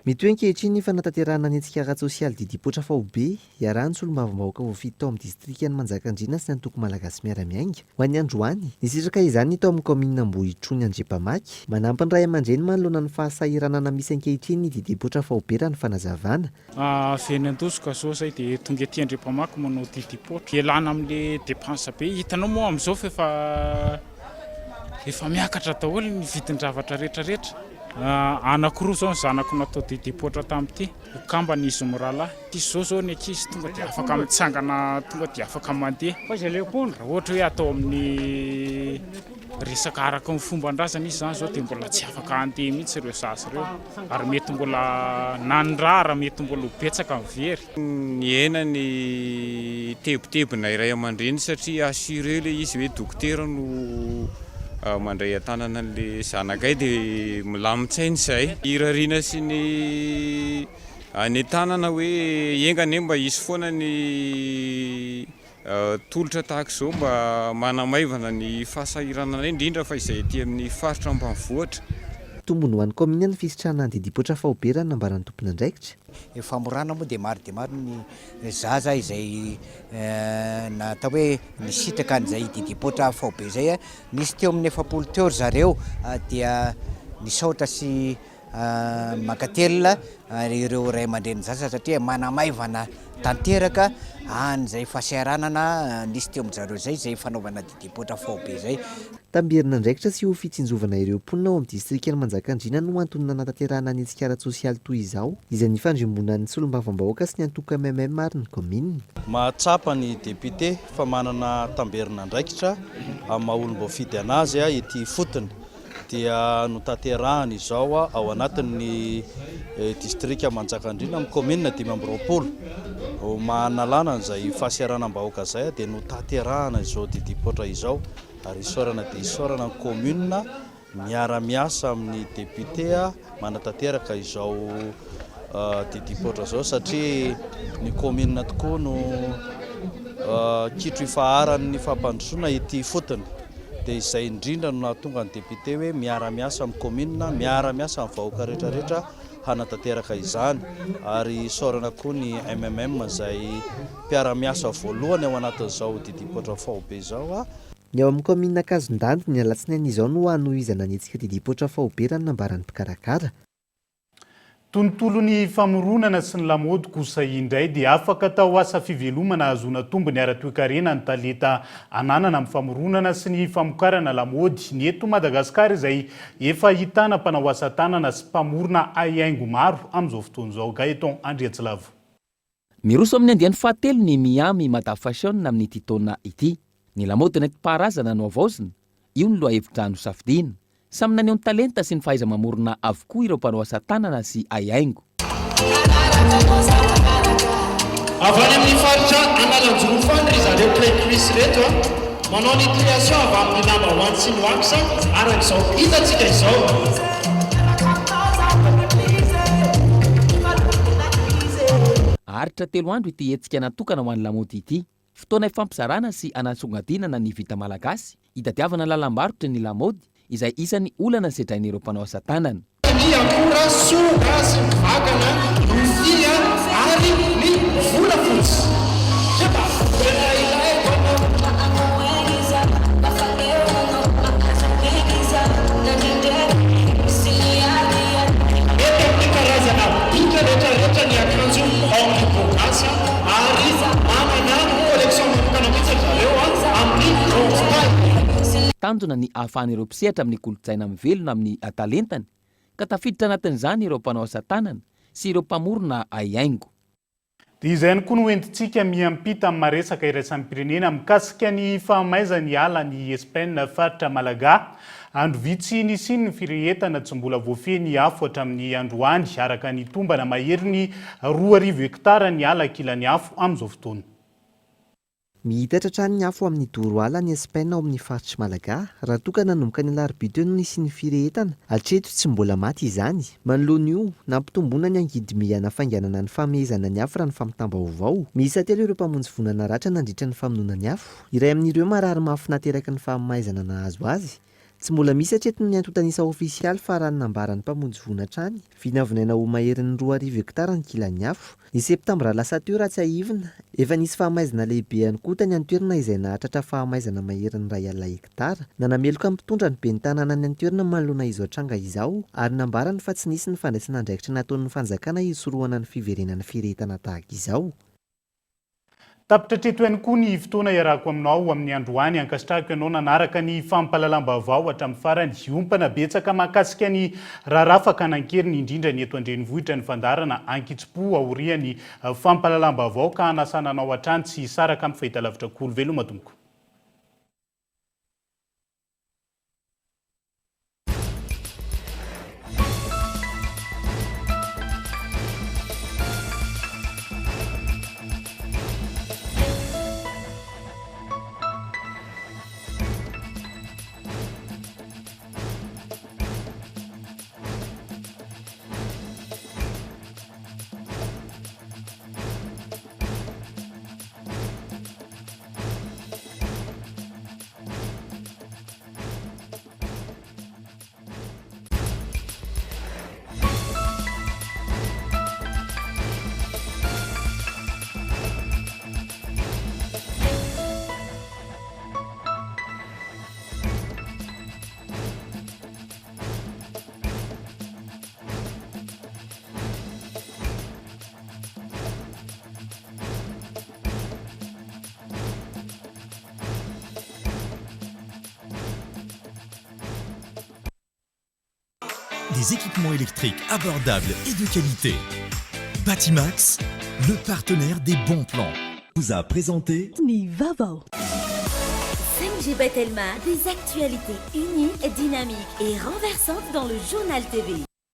Mitohy ankehitriny ny fanatanterahana ny hetsika ara-tsosialy Didipoatra faobe, iarahan'ny solombavambahoaka voafidy tao amin'ny distrikan'i Manjakandriana sy ny antoko Malagasy Miara-Miainga. Ho an'ny androany, nisitraka izany ny tao amin'ny kaominina Ambohitrony Andriampamaky. Manampy ny ray aman-dreny manoloana ny fahasahiranana misy ankehitriny ny Didipoatra faobe raha ny fanazavana. Avy eny Andosoka zao zay de tonga ety Andriampamaky manao didipoatra. Ialana amle dépense be. Hitanao moa amizao fa efa efa miakatra daholo ny vidin-javatra rehetra rehetra. Anakiroa zao ny zanako natao didipoatra tamin'ity. Kambana izy mirahalahy. Ity zao zao ny ankizy tonga dia afaka mitsangana tonga dia afaka mandeha. Raha ohatra hoe atao amin'ny resaka araka ny fomban-drazana izy izany zao dia mbola tsy afaka handeha mihitsy ireo zaza ireo. Ary mety mbola na ny rà ary mety mbola ho betsaka ny very. Nihena ny tebitebinay ray aman-dreny satria assuré ilay izy hoe dokotera no mandray an-tanana an'ilay zanakay dia milamin-tsaina izahay. Irariana sy ny anentanana hoe enga anie mba hisy foana ny tolotra tahaka izao mba manamaivana ny fahasahirananay indrindra fa izay aty amin'ny faritra ambanivohitra. Tombony ho an'ny kaominina ny fisitrahana ny didim-poitra faobe raha ny nambaran'ny tompon'andraikitra. Ny famorana moa dia maro dia maro ny zaza izay natao hoe nisitraka an'izay didim-poitra faobe izay. Nisy teo amin'ny 40 teo ry zareo dia nisaotra sy mankatelina ireo ray aman-drenin'ny zaza satria manamaivana tanteraka an'izay fahasahiranana nisy teo amin-dry zareo izay, izay fanaovana didim-poitra faobe izay. Tamberin'andraikitra sy ho fitsinjovana ireo mponina ao amin'ny distrikan'i Manjakandriana no antony nanatanterahana ny hetsika ara-tsosialy toy izao, izay nifandrimbonan'ny solombavambahoaka sy ny antoko mmm ary ny kaominina. Mahatsapa ny député fa manana tamberin'andraikitra amin'ny maha olom-boafidy an'azy ety ifotony dia notanterahany izao ao anatin'ny distrika Manjakandriana amin'ny kaominina 25. Manalana an'izay fahasahiranam-bahoaka izay dia notanterahana izao didim-poitra izao ary isaorana dia isaorana ny commune miara-miasa amin'ny député manatanteraka izao didim-poitra izao satria ny commune tokoa no kitro ifaharan'ny fampandrosoana ety ifotony. Dia izay indrindra no nahatonga ny député hoe miara-miasa amin'ny commune, miara-miasa amin'ny vahoaka rehetra rehetra hanatanteraka izany. Ary isaorana koa ny MMM izay mpiara-miasa voalohany ao anatin'izao didim-poatra faobe izao. Ny ao amin'ny kaominina Ankazondandy, ny alatsinainy izao no hanohizana ny hetsika didim-poatra faobe raha ny nambaran'ny mpikarakara. Tontolon'ny famoronana sy ny lamaody kosa indray dia afaka atao asa fivelomana ahazoana tombony ara-toekarena ny talenta ananana amin'ny famoronana sy ny famokarana lamaody. Ny eto Madagasikara izay efa ahitana mpanao asa tanana sy mpamorona haihaingo maro amin'izao fotoana izao. Gaëtan Andriatsilavo. Miroso amin'ny andiany fahatelo ny Miami Mada Fashion amin'ity taona ity. Ny lamaody nentim-paharazana no havaozina, io ny lohahevitra nosafidiana. Samy naneho ny talenta sy ny fahaiza-mamorona avokoa ireo mpanao asa tanana sy haihaingo. Avy any amin'ny faritra Analanjirofo any ry zareo Play Chris ireto a! Manao ny création avy amin'ny lambahoany sy ny wax araka izao hitantsika izao. Haharitra telo andro ity hetsika natokana ho an'ny lamaody ity. Fotoana ifampizarana sy anasongadinana ny vita malagasy, hitadiavana lalam-barotry ny lamaody, izay isan'ny olana sedrain'ireo mpanao asa tanana. Ny akora soga sy ny vakana, rofia ary ny volafotsy. Tena ilaiko anao. Mety amin'ny karazana bika rehetrarehetra ny akanjo ao amin'ny Bogasy ary manana collection manokana mihitsy ry zareo amin'ny grande taille. Tanjona ny ahafahan'ireo mpisehatra amin'ny kolontsaina mivelona amin'ny talentany, ka tafiditra anatin'izany ireo mpanao asa tanana sy ireo mpamorona haihaingo. Dia izay ihany koa no entintsika miampita amin'ny maresaka iraisam-pirenena mikasika ny fahamaizan'ny ala any Espaina, faritra Malaga. Andro vitsy nisian'ny firehetana tsy mbola voafehy ny afo hatramin'ny androany, araka ny tombana maherin'ny 2000 hektara ny ala kilan'ny afo amin'izao fotoana. Miitatra hatrany ny afo amin'ny doro ala any Espaina ao amin'ny faritr'i Malaga, raha toa ka nanomboka ny alarobia teo no nisian'ny firehetana. Hatreto tsy mbola maty izany. Manoloana io, nampitomboina ny angidimby hanafainganana ny famehezana ny afo raha ny fampitam-baovao. Miisa telo ireo mpamonjy voina naratra nandritra ny famonoana ny afo. Iray amin'ireo marary mafy nateraky ny fahamaizana nahazo azy. Tsy mbola misy hatreto ny antontan'isa ofisialy fa raha ny nambaran'ny mpamonjy voina hatrany, vinavinaina ho maherin'ny 2000 hektara ny kilan'ny afo. Ny septambra lasa teo raha tsiahivina, efa nisy fahamaizana lehibe ihany koa tany an-toerana izay nahatratra fahamaizana maherin'ny 1,000 hektara. Nanameloka ny mpitondra ny ben'ny tanàna any an-toerana manoloana izao tranga izao ary nambarany fa tsy nisy ny fandraisana andraikitra nataon'ny fanjakana hisorohana ny fiverenan'ny firehetana tahaka izao. Tapitra hatreto ihany koa ny fotoana iarahako aminao amin'ny androany. Ankasitrahako ianao nanaraka ny fampahalalam-baovao hatramin'ny farany. Hiompana betsaka mahakasika ny raharaha fakana an-keriny indrindra ny eto an-drenivohitra ny fandaharana ankitsim-po aorian'ny fampahalalam-baovao ka hanasana anao hatrany tsy hisaraka amin'ny fahitalavitra Kolo. Veloma tompoko. Des équipements électriques abordables et de qualité. Batimax, le partenaire des bons plans. Vous a présenté Ny vaovao. 5G by Telma, des actualités uniques, dynamiques et renversantes dans le journal TV.